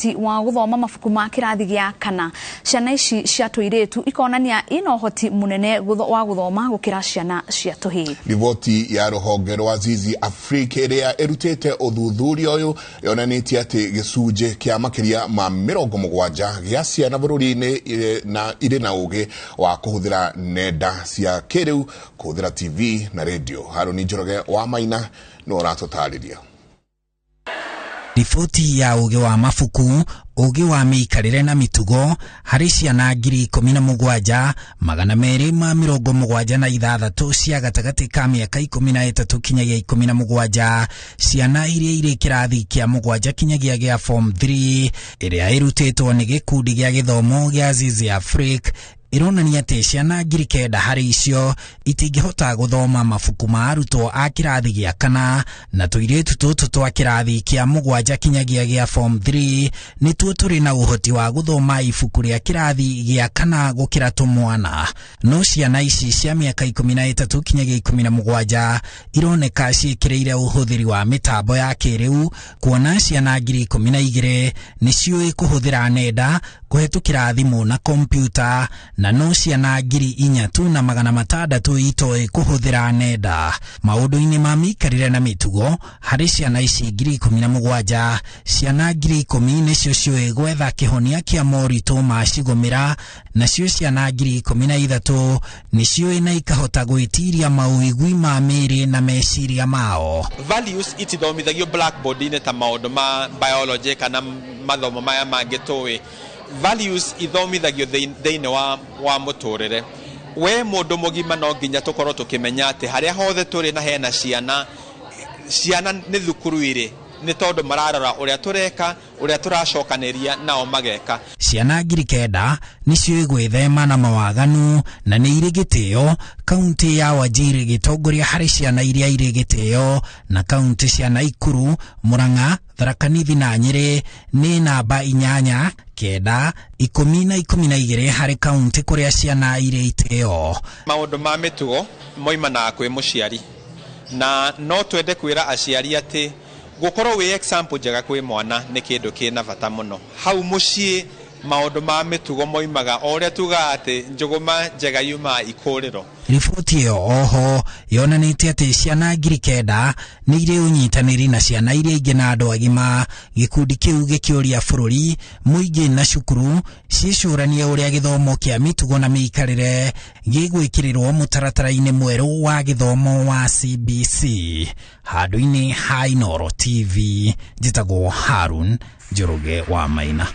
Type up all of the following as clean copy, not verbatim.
Ũhoti wa gũthoma mabuku ma kĩrathi gĩa kana, ciana ici cia tũirĩtu ikonania ina ũhoti mũnene wa gũthoma gũkĩra ciana cia tũhĩĩ. Riboti ya rũhonge rwa Zizi Africa ĩrĩa ĩrutĩte ũthuthuria ũyũ yonanĩtie atĩ gĩcunjĩ kĩa makĩria ma 70 gĩa ciana bũrũri-inĩ na irĩ na ũgĩ wa kũhũthĩra nenda cia kĩrĩu, kũhũthĩra TV na radio. Harũni Njoroge wa Maina nĩwe ũratũtarĩria. Riboti ya ũgĩ wa mabuku, ũgĩ wa mĩikarĩre na mĩtugo harĩ ciana 17,276 cia gatagatĩ ka mĩaka 13 kinyagia 17, ciana iria irĩ kĩrathi kĩa 7 kinyagia gĩa form 3 ĩrĩa ĩrutĩtwo nĩ gĩkundi gĩa gĩthomo gĩa Zizi Africa ironania atĩ ciana 9,000 harĩ icio itingĩhota gũthoma mabuku ma arutwo a kĩrathi gĩa kana, na tũirĩtu tũtũ twa kĩrathi kĩa 7 kinyagia gĩa form 3 nĩtuo tũrĩ na ũhoti wa gũthoma ibuku rĩa kĩrathi gĩa kana gũkĩra tũmwana. No ciana ici cia mĩaka 13 kinyagia 17 ironeka ciĩkĩrĩire ũhũthĩri wa mĩtambo ya kĩrĩu, kuona ciana 12,000 nĩciũĩ kũhũthĩra nenda kũhetũkĩra thimũ na kompiuta, na no ciana 4,600 itoĩ kũhũthĩra nenda. Maũndũ-inĩ ma mĩikarĩre na mĩtugo harĩ ciana ici 17,000, ciana 10,000 nĩcio ciũĩ gwetha kĩhonia kĩa moritũ ma cigũmĩra, nacio ciana 13,000 nĩciũĩ na ikahota gwĩtiria mawĩgwi ma mĩĩrĩ na meciria mao. Values itithomithagio blackboard-inĩ ta maũndũ ma biology kana mathomo maya mangĩ tũĩ. Values ithomithagio thĩinĩ wa mũtũrĩre. We mũndũ mũgima no nginya tũkorwo tũkĩmenya atĩ harĩa hothe tũrĩ na hena ciana, ciana nĩ thukuru irĩ, nĩ tondũ mararora ũrĩa tũreka, ũrĩa tũracokanĩria nao mageka. Ciana 9,000 nĩciũĩ gwĩthema na mawaganu na nĩ irĩ gĩtĩo, kaunti ya Wajir ĩgĩtongoria harĩ ciana iria irĩ gĩtĩo, na kaunti cia Naikuru, Murang'a, Tharaka Nithi na Nyĩrĩ nĩ namba 8, 9, 10 na 12 harĩ kaunti kũrĩa ciana irĩ itĩo. Maũndũ ma mĩtugo moimanaga kwĩ mũciari, na no twende kwĩra aciari atĩ gũkorwo wĩ example njega kwĩ mwana nĩ kĩndũ kĩna bata mũno. Hau mũciĩ maũndũ ma mĩtugo moimaga o ũrĩa tugaga atĩ njũgũma njega yumaga ikũrĩro. Riboti ĩyo oho yonanĩtie atĩ ciana 9,000 nĩ irĩ ũnyitanĩri na ciana iria ingĩ na andũ agima. Gĩkundi kĩu gĩkĩũria bũrũri, mũingĩ na cukuru ciĩcũranie ũrĩa gĩthomo kĩa mĩtugo na mĩikarĩre gĩgwĩkĩrĩrwo mũtaratara-inĩ mwerũ wa gĩthomo wa CBC. Handũ-inĩ ha Inooro TV, njĩtagwo Harun Njoroge wa Maina.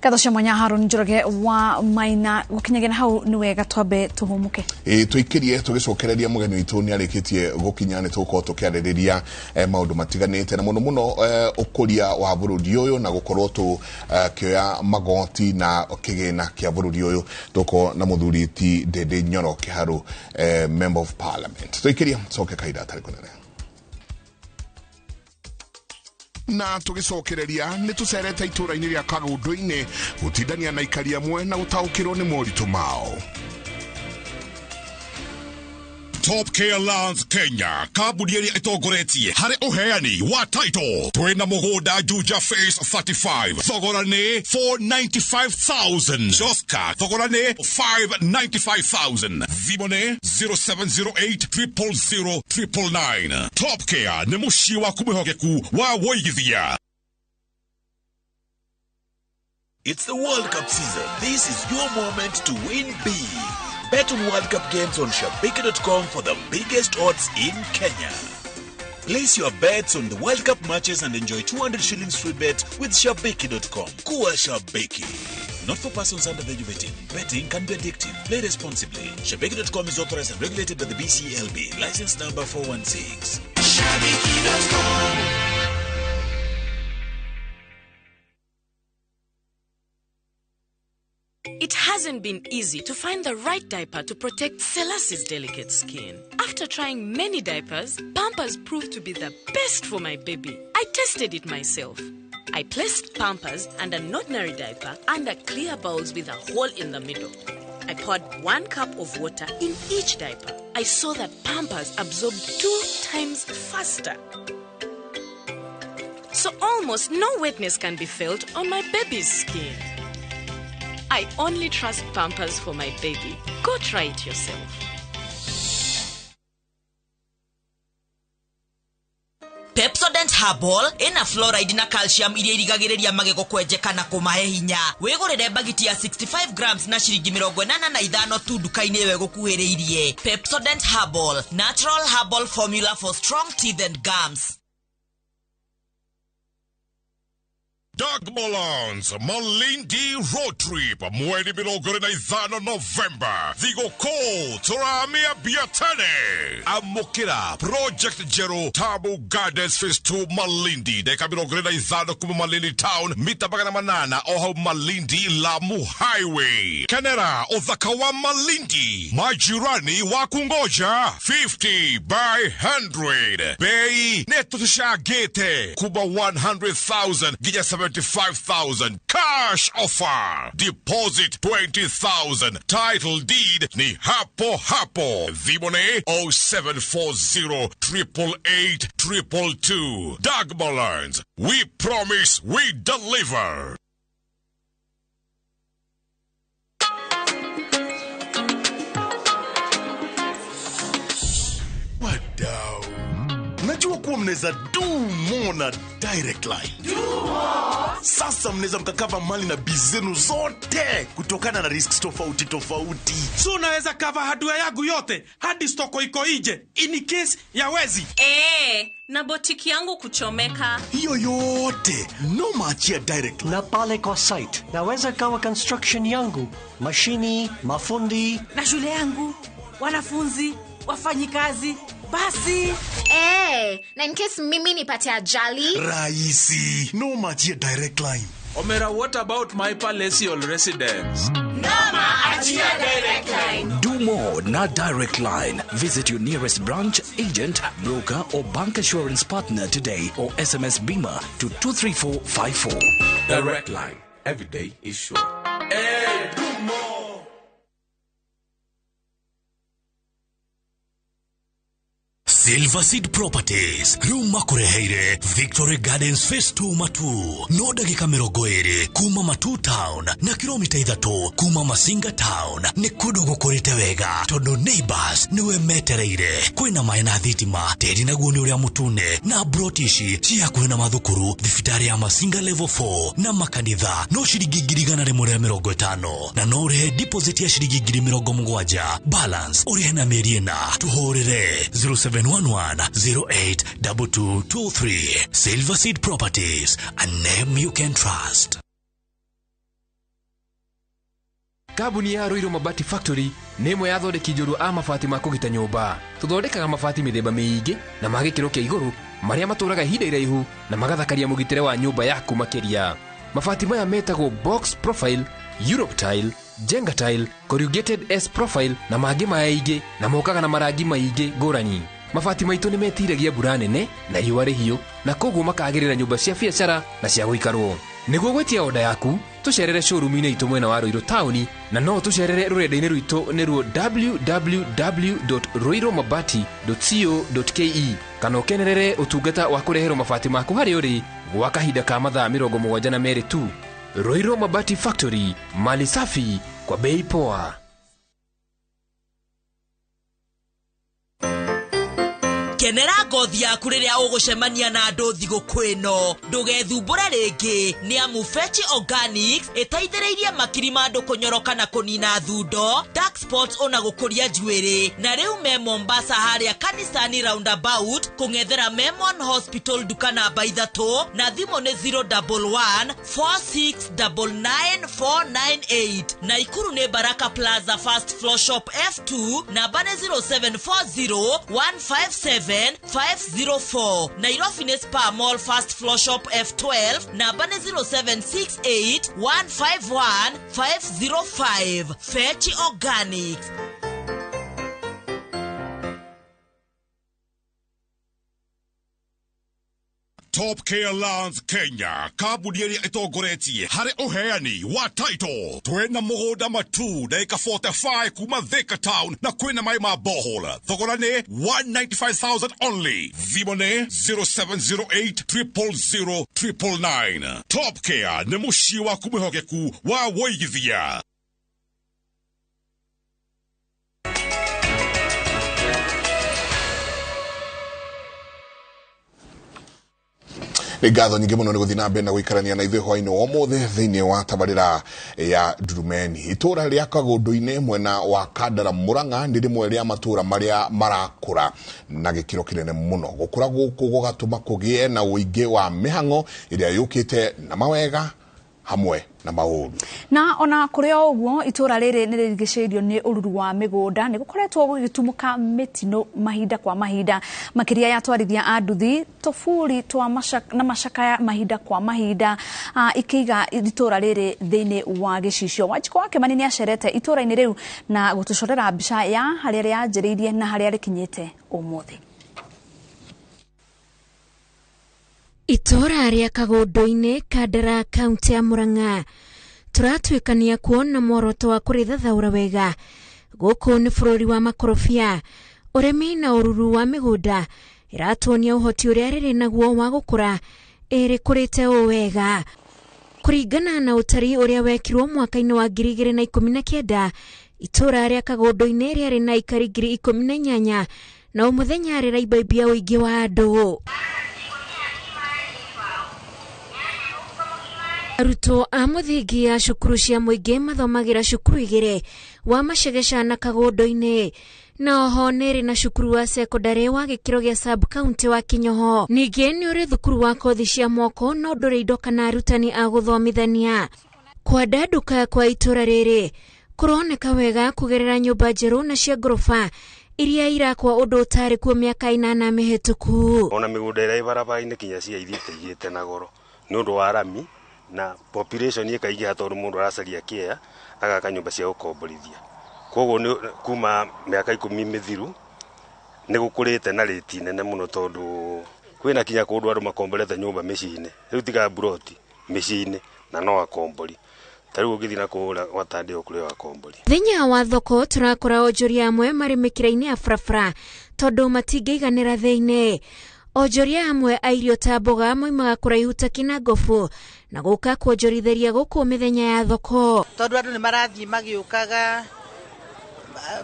Ngatho cia mwanya Harun Njoroge wa Maina. Gũkinyagia na hau nĩ wega twambe tũhũmũke. Tũikĩrie tũgĩcokereria mũgeni witũ nĩ arĩkĩtie gũkinya, nĩ tũgũkorwo tũkĩarĩrĩria maũndũ matiganĩte na mũno mũno ũkũria wa bũrũri ũyũ na gũkorwo tũkĩoya magoti na kĩgĩna kĩa bũrũri ũyũ. Tũgũkorwo na mũthuri ti Ndindi Nyoro Kĩharũ, Member of Parliament. Tũikĩrie coke kahinda gatarĩ kũnene. Na tũgĩcokereria nĩ tũcerete itũũra-inĩ rĩa Kagũndũ-inĩ gũtindania na aikari amwe na gũtaũkĩrwo nĩ moritũ mao. Top Care Lands Kenya, kambuni ĩrĩa ĩtongoretie harĩ ũheani wa title. Twĩna mũgũnda Juja Phase 35, thogora nĩ 495,000. Joska, thogora nĩ 595,000. Thimũ nĩ 0708 000 999. Top Care nĩ mũciĩ waku mwĩhokeku wa wũigithia. It's the World Cup season. This is your moment to win big. Bet on World Cup games on Shabiki.com for the biggest odds in Kenya. Place your bets on the World Cup matches and enjoy 200 shillings free bet with Shabiki.com. Kuwa Shabiki. Not for persons under the age of 18. Betting can be addictive. Play responsibly. Shabiki.com is authorized and regulated by the BCLB. License number 416. Shabiki.com. It hasn't been easy to find the right diaper to protect Selassie's delicate skin. After trying many diapers, Pampers proved to be the best for my baby. I tested it myself. I placed Pampers and an ordinary diaper under clear bowls with a hole in the middle. I poured 1 cup of water in each diaper. I saw that Pampers absorbed 2 times faster. So almost no wetness can be felt on my baby's skin. I only trust Pampers for my baby. Go try it yourself. Pepsodent Herbal ina fluoride na calcium iria irigagĩrĩria magego kwenjeka na kũmahe hinya. Wĩgũrĩre bagiti ya 65 grams na ciringi 85 tu nduka-inĩ ĩyo ĩgũkuhĩrĩirie. Pepsodent Herbal, natural herbal formula for strong teeth and gums. Dagmalans Malindi Road Trip mweri 25 November thigũkũ tũramia biatene amũkĩra Project Jero Tabu Gardens Phase 2 Malindi ndagĩka 25 kuma Malindi Town mita 800 o hau Malindi Lamu Highway. Kenera ũthaka wa Malindi, majirani wa kungoja 50 by 100 bei neto tushagete kuba 100,000 nginya 75,000 cash offer, deposit 20,000, title deed ni hapo hapo. Thimũ 0740 888 222. Dagmalans, we promise we deliver. Wadau, najua kuwa mnaweza do more na Direct Line. Do more. Sasa mnaweza mkakava mali na biz zenu zote kutokana na risks tofauti tofauti. So unaweza cover hardware yangu yote hadi stoko iko nje in case ya wezi. Na botiki yangu kuchomeka. Hiyo yote no maachia Direct Line. Na pale kwa site naweza kawa construction yangu, mashini, mafundi na shule yangu, wanafunzi, wafanyikazi. Basi. Na in case mimi nipate ajali. Rahisi. No machia Direct Line. Omera, what about my palatial residence? Noma achia Direct Line. Do more na Direct Line. Visit your nearest branch, agent, broker or bank assurance partner today or SMS BIMA to 23454. Direct Line. Every day is sure. Hey, do more. Silver Seed Properties riu makureheire Victory Gardens Phase 2 Matu no ndagika 20 kuma Matu Town na kilomita 3 kuma Masinga Town. Ni kundu gukurite wega tondu neighbors niwe metereire. Kwina maĩ na thitima, tĩri naguo ni uria mutune na broti ici ci hakuhĩ na mathukuru, thibitarĩ ya Masinga level 4 na makanitha no ciringi 150 na no ũrĩhe deposit ya ciringi 70,000, balance ũrĩhe na mĩeri ĩna. Tũhũrĩre 0711 082223. Silver Seed Properties, a name you can trust. Kambuni ya Ruiru Mabati Factory nĩ ĩmwe ya athondeki njorua a mabati ma kũgita nyũmba. Tũthondekaga mabati mĩthemba mĩingĩ na ma gĩkĩro kĩa igũrũ marĩa matũraga ihinda iraihu na magathakaria mũgitĩre wa nyũmba yaku makĩria. Mabati maya metagwo box profile, Europe tile, Jenga tile, corrugated S profile na mangĩ maingĩ, na mokaga na marangi maingĩ ngũrani. Mabati maitũ nĩ metiragia mbura nene na riũa rĩhiũ na koguo makagĩrĩra nyũmba cia biacara na cia gũikarwo. Nĩguo gwĩtia oda yaku, tũcerere showroom-inĩ itũ mwena wa Ruiru taũni na no tũcerere rũrenda-inĩ rwitũ nĩruo www.ruirumabati.co.ke kana ũkenerere ũtungata wa kũreherwo mabati maku harĩa ũrĩ gwa kahinda ka mathaa 72 tu. Ruiru Mabati Factory, mali safi kwa bei poa. Kenera ngothi yaku rĩrĩa ũgũcemania na andũ thigũkũ ĩno. Ndũgethumbũre rĩngĩ nĩ amu Fetch Organics ĩteithĩrĩirie makiri ma andũ kũnyoroka na kũnina thundo, dark spots ona gũkũria njuĩrĩ. Na rĩu me Mombasa harĩa Kanisani roundabout kũng'ethera Memon Hospital nduka namba 3 na thimũ nĩ 011 4699 498. Naikuru nĩ Baraka Plaza first floor shop F2 namba nĩ 0740 157 504. Nairobi ni Spa Mall first floor shop F12 namba ni 0768 151 505. Fetch Organics. Top Care Lands Kenya, kambuni ĩrĩa ĩtongoretie harĩ ũheani wa title. Twĩna mũgũnda Matu, ndagĩka 45 kuma Thika town, na kwĩna maĩ ma borehole. Thogora nĩ 195,000 only. Thimũ nĩ 0708 000 999. Top Care nĩ mũciĩ waku mwĩhokeku wa wũigithia. Nĩ ngatho nyingĩ mũno nĩ gũthiĩ na mbere na gũikarania na ithuĩ hwainĩ wa ũmũthĩ thĩinĩ wa tabarĩra ya Ndurumeni. Itũra rĩa Kagũndũ-inĩ mwena wa Kandara Mũrang'a nĩ rĩmwe rĩa matũra marĩa marakũra na gĩkĩro kĩnene mũno. Gũkũra gũkũ gũgatũma kũgĩe na ũingĩ wa mĩhang'o ĩrĩa yũkĩte na mawega hamwe na maũru. Na ona kũrĩ o ũguo, itũra rĩrĩ nĩ rĩrigicĩirio nĩ ũruru wa mĩgũnda, nĩ gũkoretwo gũgĩtumũka mĩtino mahinda kwa mahinda, makĩria ya twarithia a nduthi, tũburi twa na macakaya mahinda kwa mahinda, ikĩiga itũra rĩrĩ thĩinĩ wa gĩcicio. Wanjikũ wa Kĩmani nĩ acerete itũra-inĩ rĩu na gũtũcorera mbica ya harĩa rĩanjĩrĩirie na harĩa rĩkinyĩte ũmũthĩ. Itũra rĩa Kagũndũ-inĩ, Kandara, kaunti ya Murang'a, tũratuĩkania kuo na muoroto wa kũrĩthathaũra wega. Gũkũ nĩ bũrũri wa makorobia, ũrĩmi na ũruru wa mĩgũnda ĩratuonia ũhoti ũrĩa rĩrĩ naguo wa gũkũra ĩrĩkũrĩte ũũ wega. Kũringana na ũtari ũrĩa wekirwo mwaka-inĩ wa 2019, itũra rĩa Kagũndũ-inĩ rĩarĩ na aikari 18,000 na o mũthenya rĩraibaibia ũingĩ wa andũ. Arutwo a mũthingi ya cukuru cia mũingĩ mathomagĩra cukuru igĩrĩ, wa Macegeca na Kagũndũ-inĩ, na oho nĩrĩ na cukuru wa sekondarĩ wa gĩkĩro gĩa sub county wa Kinyoho. Ningĩ nĩ ũrĩ thukuru wa kothi cia moko no ndũrĩ indo kana arutani a gũthomithania. Kwandanduka kwa itũra rĩrĩ kũroneka wega kũgerera nyũmba njerũ na cia ngoroba iria irakwa ũndũ ũtarĩ kuo mĩaka 8 mĩhĩtũku. Ona mĩgũnda ĩrĩa ĩ barabara-inĩ kinya cia ithiĩte igĩte na goro nĩ ũndũ wa rami na population ĩkaingĩha tondũ mũndũ aracaria kĩea agaka nyũmba cia gũkomborithia. Koguo nĩ kuma mĩaka 10 mĩthiru nĩ gũkũrĩte na rĩti nene mũno tondũ kwĩna kinya kũndũ andũ makomborete nyũmba mĩciĩ-inĩ, rĩu tiga mburoti mĩciĩ-inĩ na no akombori. Ta rĩu ũngĩthiĩ na kũũrĩa gwa Tandĩo kũrĩ o akombori. Thĩinĩ wa thoko tũrakora onjoria amwe marĩ mĩkĩra-inĩ ya barabara tondũ matingĩiganĩra thĩinĩ. Onjoria amwe a irio ta mboga moimaga kũraihu ta Kĩnangobu na gũka kuonjorithĩria gũkũ mĩthenya ya thoko. Tondũ andũ nĩ marathiĩ magĩũkaga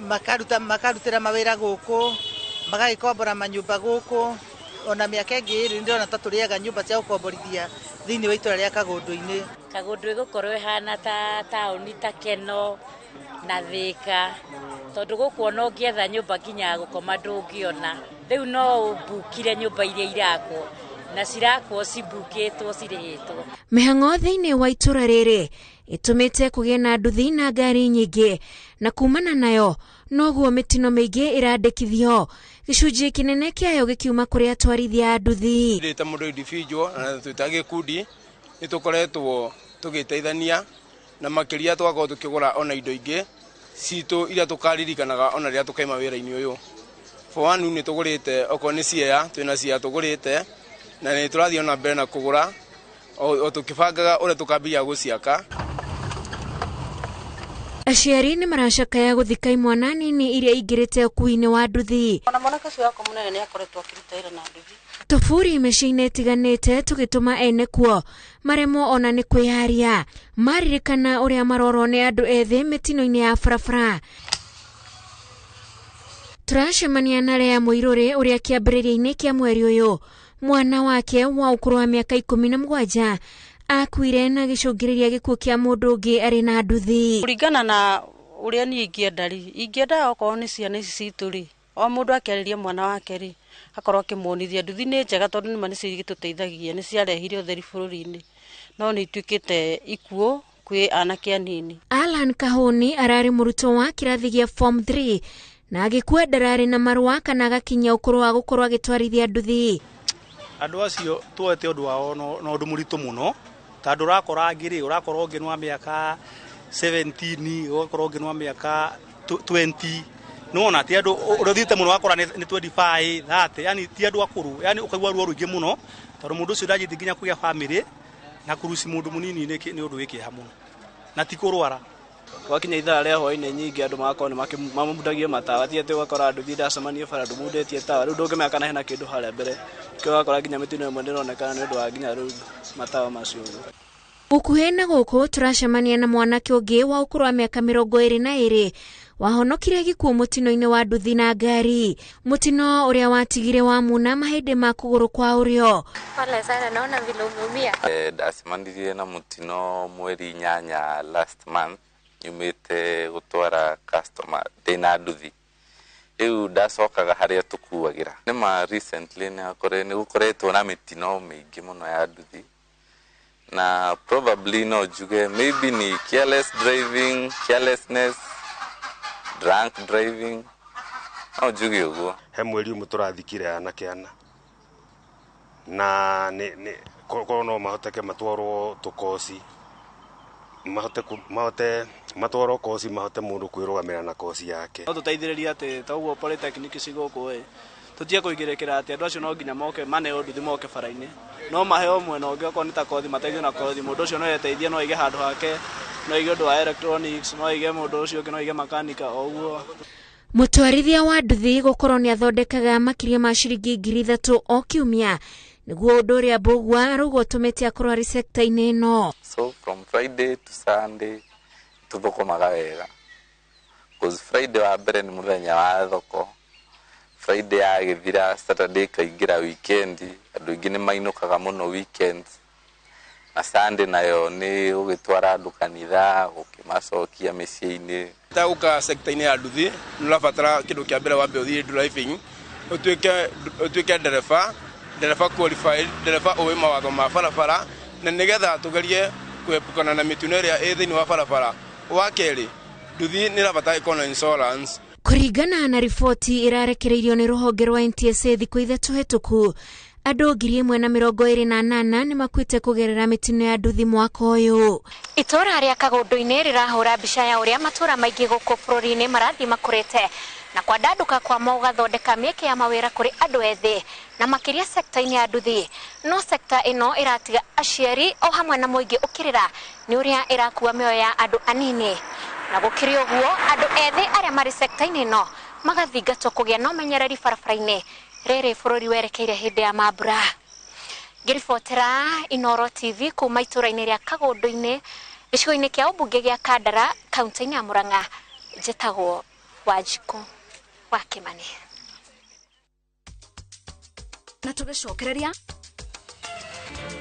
makarutĩra mawĩra gũkũ, magagĩkombora manyũmba gũkũ, ona mĩaka ĩngĩ ĩrĩ ndĩrona ta tũrĩaga nyũmba cia gũkomborithia thĩinĩ wa itũra rĩa Kagũndũ-inĩ. Kagũndũ ĩgũkorwo ĩhana ta taũni ta Keno na Thĩka, tondũ gũkũ ona ũngĩetha nyũmba nginya ya gũkoma ndũngĩona. Rĩu no ũmbukire nyũmba iria irakwo na cirakwo cibukĩtwo cirĩhĩtwo. Mĩhang'o thĩinĩ wa itũra rĩrĩ ĩtũmĩte kũgĩe na nduthi na ngari nyingĩ, na kumana nayo noguo mĩtino mĩingĩ ĩrandĩkithio, gĩcunjĩ kĩnene kĩayo gĩkiuma kũrĩ atwarithia a nduthi. Ndĩ ta mũndũ individual na twĩ ta gĩkundi nĩ tũkoretwo tũgĩteithania na makĩria tũgakorwo tũkĩgũra ona indo ingĩ citũ iria tũkaririkanaga ona rĩrĩa tũkaima wĩra-inĩ ũyũ. For one nĩ tũgũrĩte okorwo nĩ ciea, twĩna ciea tũgũrĩte na nĩ tũrathiĩ ona mbere na kũgũra o tũkĩbangaga ũrĩa tũkambia gũciaka. Aciari nĩ maracakaya gũthika imwana nini iria ingĩrĩte ũkuui-inĩ wa nduthi. Ona mwanake ũcio wakwa mũnene nĩ akoretwo akĩruta wĩra na nduthi. Tũburi mĩciĩ-inĩ ĩtiganĩte tũgĩtũma ene kuo maremwo ona nĩ kwĩyaria, maririkana ũrĩa marorwo nĩ andũ ethĩ mĩtino-inĩ ya barabara. Tũracemania na Lea Mũirũrĩ ũrĩa kĩambĩrĩria-inĩ kĩa mweri ũyũ mwana wake wa ũkũrũ wa mĩaka 17 akuire na gĩcũngĩrĩria gĩkuũ kĩa mũndũ ũngĩ arĩ na nduthi. Kũringana na ũrĩa niĩ ingĩenda rĩ, ingĩenda okorwo nĩ ciana ici citũ rĩ, o mũndũ akĩarĩria mwana wake rĩ, akorwo akĩmuonithia nduthi nĩ njega tondũ nĩma nĩcio igĩtũteithagia, nĩ ciarehire ũtheri bũrũri-inĩ, no nĩ ituĩkĩte ikuũ kwĩ anake anini. Alan Kahoni ararĩ mũrutwo wa kĩrathi gĩa form 3 na agĩkua ndararĩ na marũa kana agakinyia ũkũrũ wa gũkorwo agĩtwarithia nduthi. Andũ acio tuoete ũndũ wao na ũndũ mũritũ mũno, tondũ ũrakora angĩ rĩ, ũrakora ũngĩ nĩ wa mĩaka 17, ũgakora ũngĩ nĩ wa mĩaka 20, nĩwona ti andũ ũrĩa ũthiĩte mũno wakora nĩ 25, 30, yani ti andũ akũrũ, yani ũkaigua ruo rũingĩ mũno, Tondũ mũndũ ũcio ndanjĩtie nginya kũgĩa family na kũruci mũndũ mũnini nĩ ũndũ wĩ kĩeha mũno na ti kũrwara. Gwakinya ithaa rĩa hwaĩ-inĩ nyingĩ andũ magakorwo nĩ mamundagie matawa, ti atĩ ũgakora nduthi ndacemania bara ndũmundĩtie tawa, rĩu ndũngĩmenya kana hena kĩndũ harĩa mbere, nĩkĩo ũgakora nginya mĩtino ĩmwe ndĩronekana nĩ ũndũ wa nginya rĩu matawa macio ũguo. Gũkuhĩ na gũkũ tũracemania na mwanake ũngĩ wa ũkũrũ wa mĩaka 22 wahonokire gĩkuũ mũtino-inĩ wa nduthi na ngari, mũtino ũrĩa watigire wa muna mahĩndĩ ma kũgũrũ kwa ũrĩo. Pole sana, naona vile umeumia. Ndacemanirie na mũtino mweri 8 last month, nyumĩte gũtwara customer ndĩna nduthi, rĩu ndacokaga harĩa tũkuagĩra. Nĩma recently nĩ gũkoretwo na mĩtino mĩingĩ mũno ya nduthi, na probably no njuge maybe ni careless driving, carelessness, drunk driving, no njuge ũguo. He mweri ũmwe tũrathikire anake ana na nĩ korwo no mahoteke matwarwo tũkoci, mahote matwarwo koci, mahote mũndũ kwĩrũgamĩra na koci yake. No tũteithĩrĩrie atĩ ta ũguo polytechnic ci gũkũ ĩ tũtige kũigĩrĩkĩra atĩ andũ acio no nginya moke maneo nduthi moke bara-inĩ, no maheo mwena ũngĩ okorwo nĩ ta kothi mateithio na kothi, mũndũ ũcio no eteithie, no aige handũ hake, no aige ũndũ wa electronics, no aige mũndũ ũcio ũngĩ, no aige makanika o ũguo. Mũtwarithia wa nduthi gũkorwo nĩ athondekaga makĩria ma ciringi 3,000 o kiumia nĩguo ũndũ ũrĩa Mbũgua arauga ũtũmĩte akorwo arĩ sekta-inĩ ĩno. So from Friday to Sunday tũthũkũmaga wega, cause Friday wa mbere nĩ mũthenya wa thoko, Friday yagĩthira Saturday ĩkaingĩra weekend, andũ aingĩ nĩ mainũkaga mũno weekend, na Sunday nayo nĩ gũgĩtwara andũ kanitha, gũkĩmacokia mĩciĩ-inĩ. Ta gũka sekta-inĩ ya nduthi nĩ ũrabatara kĩndũ kĩa mbere wambe ũthiĩ driving, ũtuĩke ndereba qualified, ndereba ũĩ mawatho ma barabara, na nĩgetha tũgerie kuepukana na mĩtino ĩrĩa ĩ thĩinĩ wa barabara. Wa kerĩ, nduthi nĩ ĩrabatara ĩkorwo na insurance. Kũringana na riboti ĩrarekereirio nĩ rũhonge rwa NTSA thikũ 3 hĩtũku, andũ 1,028 nĩ makuĩte kũgerera mĩtino ya nduthi mwaka ũyũ. Itũra rĩa Kagũndũ-inĩ rĩrahũra mbica ya ũrĩa matũra maingĩ gũkũ bũrũri-inĩ marathiĩ makũrĩte na kwandandũka kwamo gũgathondeka mĩeke ya mawĩra kũrĩ andũ ethĩ na makĩria sekta-inĩ ya nduthi. No sekta ĩno ĩratiga aciari o hamwe na mũingĩ ũkĩrĩra nĩ ũrĩa ĩrakua mĩoyo ya andũ anini, na gũkĩrĩ ũguo andũ ethĩ arĩa marĩ sekta-inĩ ĩno magathingatwo kũgĩa na ũmenyereri barabara-inĩ rĩrĩ bũrũri werekeire hĩndĩ ya mambura. Ngĩribotera Inooro TV kuma itũra-inĩ rĩa Kagũndũ-inĩ gĩcigo-inĩ kĩa ũmbunge gĩa Kandara kaunti-inĩ ya Murang'a, njĩtagwo Wanjikũ wa Kĩmani. Na tũgĩcokereria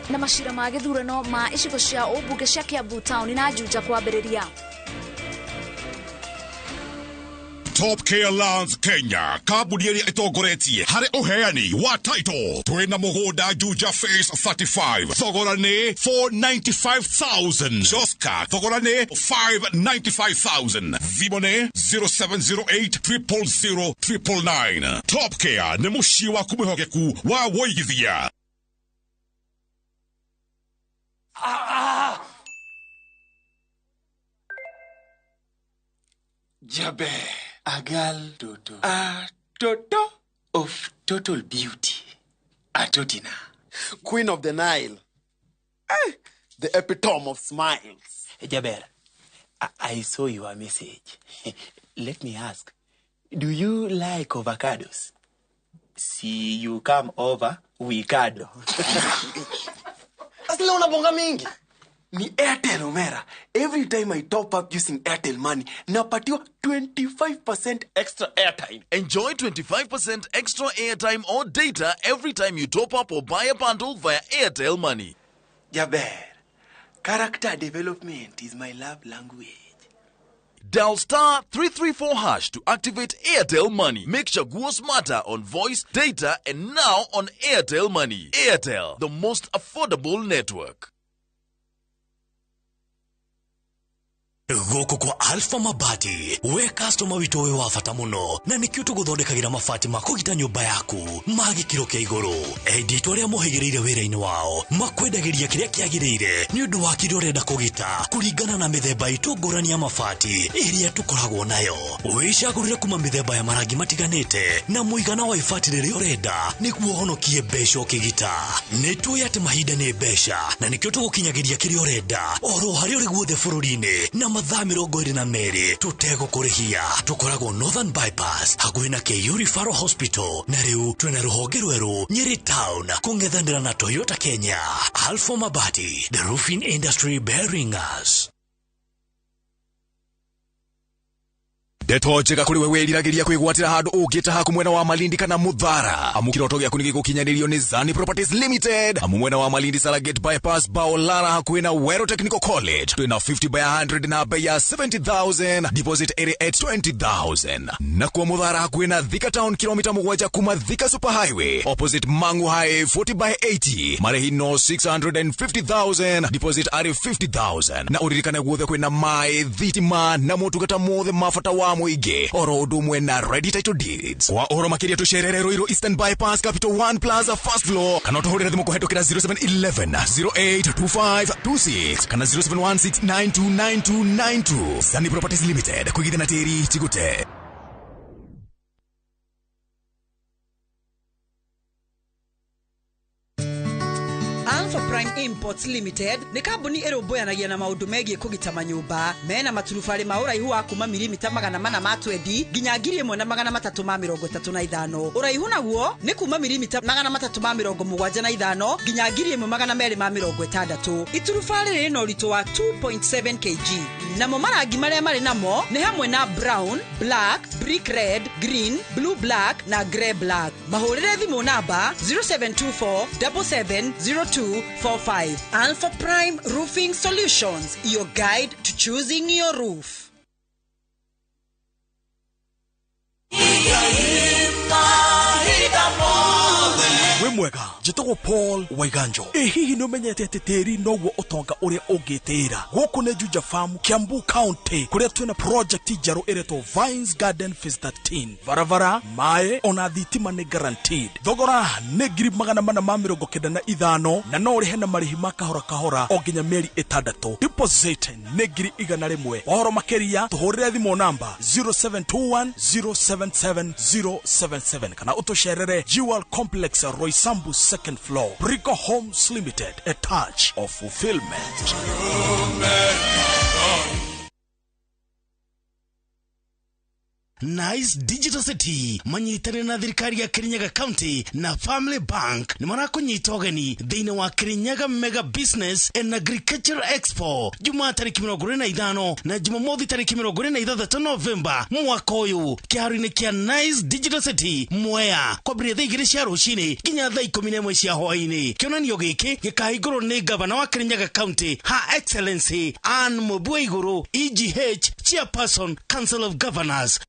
na macira ma gĩthurano ma icigo cia ũmbunge cia Kiambu Town na Juja kwambĩrĩria. Top Care Lands Kenya, kambuni ĩrĩa ĩtongoretie harĩ ũheani wa title. Twĩna mũgũnda Juja Phase 35, thogora nĩ 495,000. Joska, thogora nĩ 595,000. Thimũ nĩ 0708 000 999. Top Care nĩ mũciĩ waku mwĩhokeku wa wũigithia. Jabe. A girl Toto. A Toto of total beauty. A Totina. Queen of the Nile. The epitome of smiles. Jaber, I saw your message. Let me ask, do you like avocados? See you come over, we cuddle. Asile unabonga mingi. Ni Airtel Omera. Every time I top up using Airtel Money, napatiwa 25% extra airtime. Enjoy 25% extra airtime or data every time you top up or buy a bundle via Airtel Money. Jaber, character development is my love language. Dial star 334 hash to activate Airtel Money. Make Chaguo smarter on voice, data, and now on Airtel Money. Airtel, the most affordable network. Gũkũ kwa Alpha Mabati, we customer witũ wĩ wa bata mũno, na nĩkĩo tũgũthondekagĩra mabati ma kũgita nyũmba yaku ma gĩkĩro kĩa igũrũ. Endia aitũ arĩa mohĩgĩrĩire wĩra-inĩ wao makwendagĩria kĩrĩa kĩagĩrĩire nĩ ũndũ wa kĩrĩa ũrenda kũgita kũringana na mĩthemba itũ ngũrani ya mabati ĩrĩa tũkoragwo nayo. Wĩcagũrĩre kuma mĩthemba ya marangi matiganĩte na mũigana wa ibati rĩrĩa ũrenda nĩguo ũhonokie mbeca ũkĩgita. Nĩ tũĩ atĩ mahinda nĩ mbeca na nĩkĩo tũgũkinyagĩria kĩrĩa ũrenda oro harĩa ũrĩ guothe bũrũri-inĩ na mathaa 22 tũtegũkũrĩhia. Tũkoragwo Northern Bypass hakuhĩ na KU Referral Hospital, na rĩu twĩna rũhonge rwerũ Nyeri Town kũng'ethanĩra na Toyota Kenya. Alpha Mabati, the roofing industry bearing us. Ndeto njega kũrĩ we wĩriragĩria kwĩgwatĩra handũ ũngĩta haku mwena wa Malindi kana Muthara. Amu kĩroto gĩaku nĩ gĩgũkinyanĩrio nĩ Zani Properties Limited. Amu mwena wa Malindi Salagate Bypass Baolara hakuhĩ na Wero Technical College. Twĩna 50 by 100 na bei ya 70,000, deposit ĩrĩ at 20,000. Na kwa Muthara hakuhĩ na Thika Town kilomita 7 kuma Thika Super Highway opposite Mangu High 40 by 80, marĩhi no 650,000, deposit arĩ 50,000. Na ũririkane guothe kwĩna maĩ, thitima na motungata mothe ma bata wa mũingĩ oro ũndũ ũmwe na ready title deeds. Kwa ũhoro makĩria tũcerere Ruiru Eastern Bypass Capital One Plaza first floor, kana ũtũhũrĩre thimũ kũhetũkĩra 0711 082526 kana 0716929292. Sani Properties Limited, kũigithia na tĩri ti gũte. Alpha Prime Imports Limited nĩ kambuni ĩrũmbũyanagia na maũndũ megiĩ kũgita manyũmba. Mena maturubarĩ ma ũraihu wa kuma mirimita 420 nginya 1335. Ũraihu naguo nĩ kuma mirimita 375 nginya 1260. Iturubarĩ rĩrĩ na ũritũ wa 2.7 kg. Namo marangi marĩa marĩ namo nĩ hamwe na brown, black, brick red, green, blue black na grey black. Mahũrĩre thimũ namba 0724 770245. Alpha Prime Roofing Solutions, your guide to choosing your roof. Wĩ mwega, njĩtagwo Paul Waiganjo. Ĩ hihi nĩ ũmenyete atĩ tĩri noguo ũtonga ũrĩa ũngĩtĩĩra? Gũkũ nĩ Juja Farm, Kiambu County, kũrĩa twĩna project njerũ ĩretwo Vines Garden Phase 13. Barabara, maĩ ona thitima nĩ guaranteed. Thogora nĩ 495 na no ũrĩhe na marĩhi ma kahora kahora o nginya mĩeri 6. Deposit nĩ 100,000. Ũhoro makĩria tũhũrĩre thimũ namba 0721 077 077 kana ũtũcerere Jewel Complex, Roysambu second floor. Brico Homes Limited, a touch of fulfillment. Nice Digital City manyitanĩre na thirikari ya Kirinyaga County na Family Bank nĩ marakũnyita ũgeni thĩinĩ wa Kirinyaga Mega Business and Agricultural Expo Jumaa tarĩki 25 na Jumamothi tarĩki 26 Novemba mwaka ũyũ kĩharo-inĩ kĩa Nice Digital City Mwea, kwambĩrĩria thaa 2 cia rũcinĩ nginya thaa 11 cia hwaĩ-inĩ. Kĩonanio gĩkĩ gĩkahingũrwo nĩ gavana wa Kirinyaga County Her Excellency Anne Mumbua Igũrũ EGH Chairperson Council of Governors.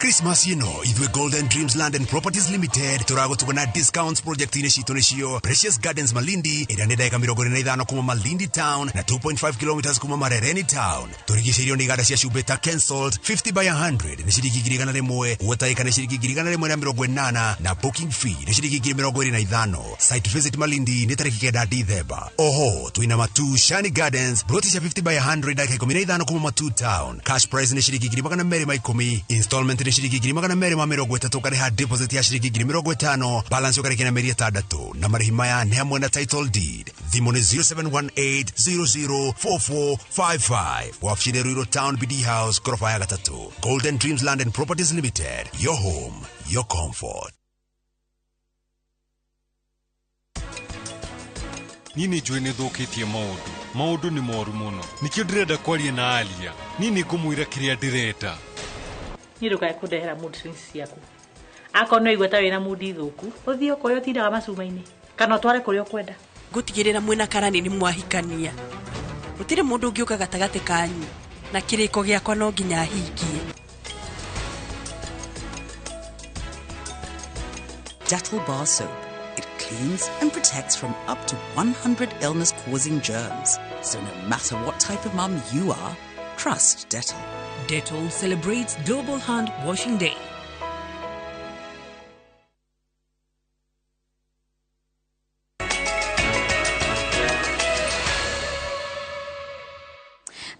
Christmas ĩno ithuĩ Golden Dreams Land and Properties Limited tũragũtuga na discounts project-inĩ citũ nĩcio Precious Gardens Malindi ĩrĩa nĩ ndagĩka 45 kuma Malindi Town na 2.5 kilometers kuma Marereni Town. Tũrigicĩirio nĩ iganda cia cumbĩ ta Kensalt 50 by 100 nĩ ciringi 101, Water nĩ ciringi 180 na booking fee nĩ ciringi 25. Site visit Malindi nĩ tarĩki 9 Dithemba. Oho twĩna Matu Shani Gardens ploti cia 50 by 100 ndagĩka 15 kuma Matu Town. Cash price nĩ ciringi 210, installment nĩ ciringi 230, ũkarĩha deposit ya ciringi 50,000, balance ũkarĩkia na mĩeri 6 na marĩhi maya nĩ hamwe na title deed. Thimũ nĩ 0718004455. Wabici nĩ Ruiru Town BD House gorofa ya 3. Golden Dreams Land and Properties Limited, your home, your comfort. Niĩ nĩ njũĩ nĩ thũkĩtie maũndũ. Maũndũ nĩ moru mũno. Nĩkĩo ndĩrenda kwaria na Alia. Niĩ nĩ ngũmwĩra kĩrĩa ndĩrenda. Niĩ ndũkae kũndehera mood swings ciaku. Akorwo nĩ waigua ta wĩna mood thũku, ũthiĩ ũkoya ũtindaga macuma-inĩ kana ũtware kũrĩa ũkwenda. Ngũtigĩrĩra mwĩna karani nĩ mwahikania. Gũtirĩ mũndũ ũngĩũka gatagatĩ kanyu na kĩrĩko gĩakwa no nginya hingie. Dettol Bar Soap. It cleans cleans and protects from up to 100 illness-causing germs. So no matter what type of mum you are, trust Dettol. Dettol celebrates Global Hand Washing Day.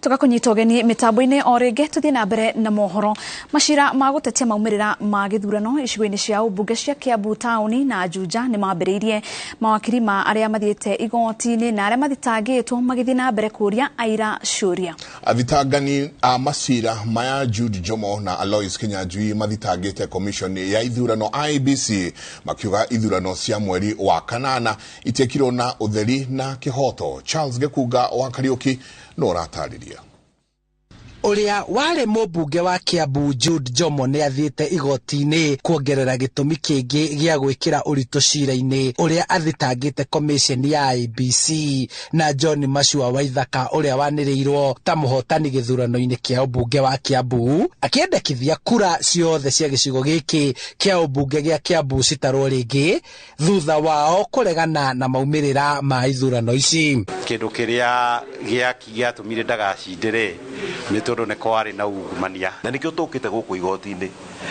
Tugakunyita ũgeni mĩtambo-inĩ o rĩngĩ tũthiĩ na mbere na mohoro. Macira ma gũtetia maumĩrĩra ma gĩthurano icigo-inĩ cia ũmbunge cia Kiambu taũni na Juja nĩ mambĩrĩirie. Mawakiri ma arĩa mathiĩte igoti-inĩ na arĩa mathitangĩtwo magĩthiĩ na mbere kũũria aira ciũria. Athitangani a macira maya Jude Jomo na Alois Kinyanjui mathitangĩte commission ya ithurano IEBC makiuga ithurano cia mweri wa kanana itiekirwo na ũtheri na kĩhoto. Charles Gĩkunga wa Kariũki no ũratarĩria. Ũrĩa warĩ mũmbunge wa Kiambu Jude Jomo nĩ athiĩte igoti-inĩ kuongerera gĩtũmi kĩngĩ gĩa gwĩkĩra ũritũ cira-inĩ ũrĩa athitangĩte commission ya IEBC na John Machua Waithaka ũrĩa wanĩrĩirwo ta mũhotani gĩthurano-inĩ kĩa ũmbunge wa Kiambu, akĩendekithia kura ciothe cia gĩcigo gĩkĩ kĩa ũmbunge gĩa Kiambu citarwo rĩngĩ thutha wao kũregana na maumĩrĩra ma ithurano ici. Kĩndũ kĩrĩa gĩatũmire ndagacindĩre nĩ tondũ nĩ kwarĩ na ungumania, na nĩkĩo tũkĩte gũkũ igoti-inĩ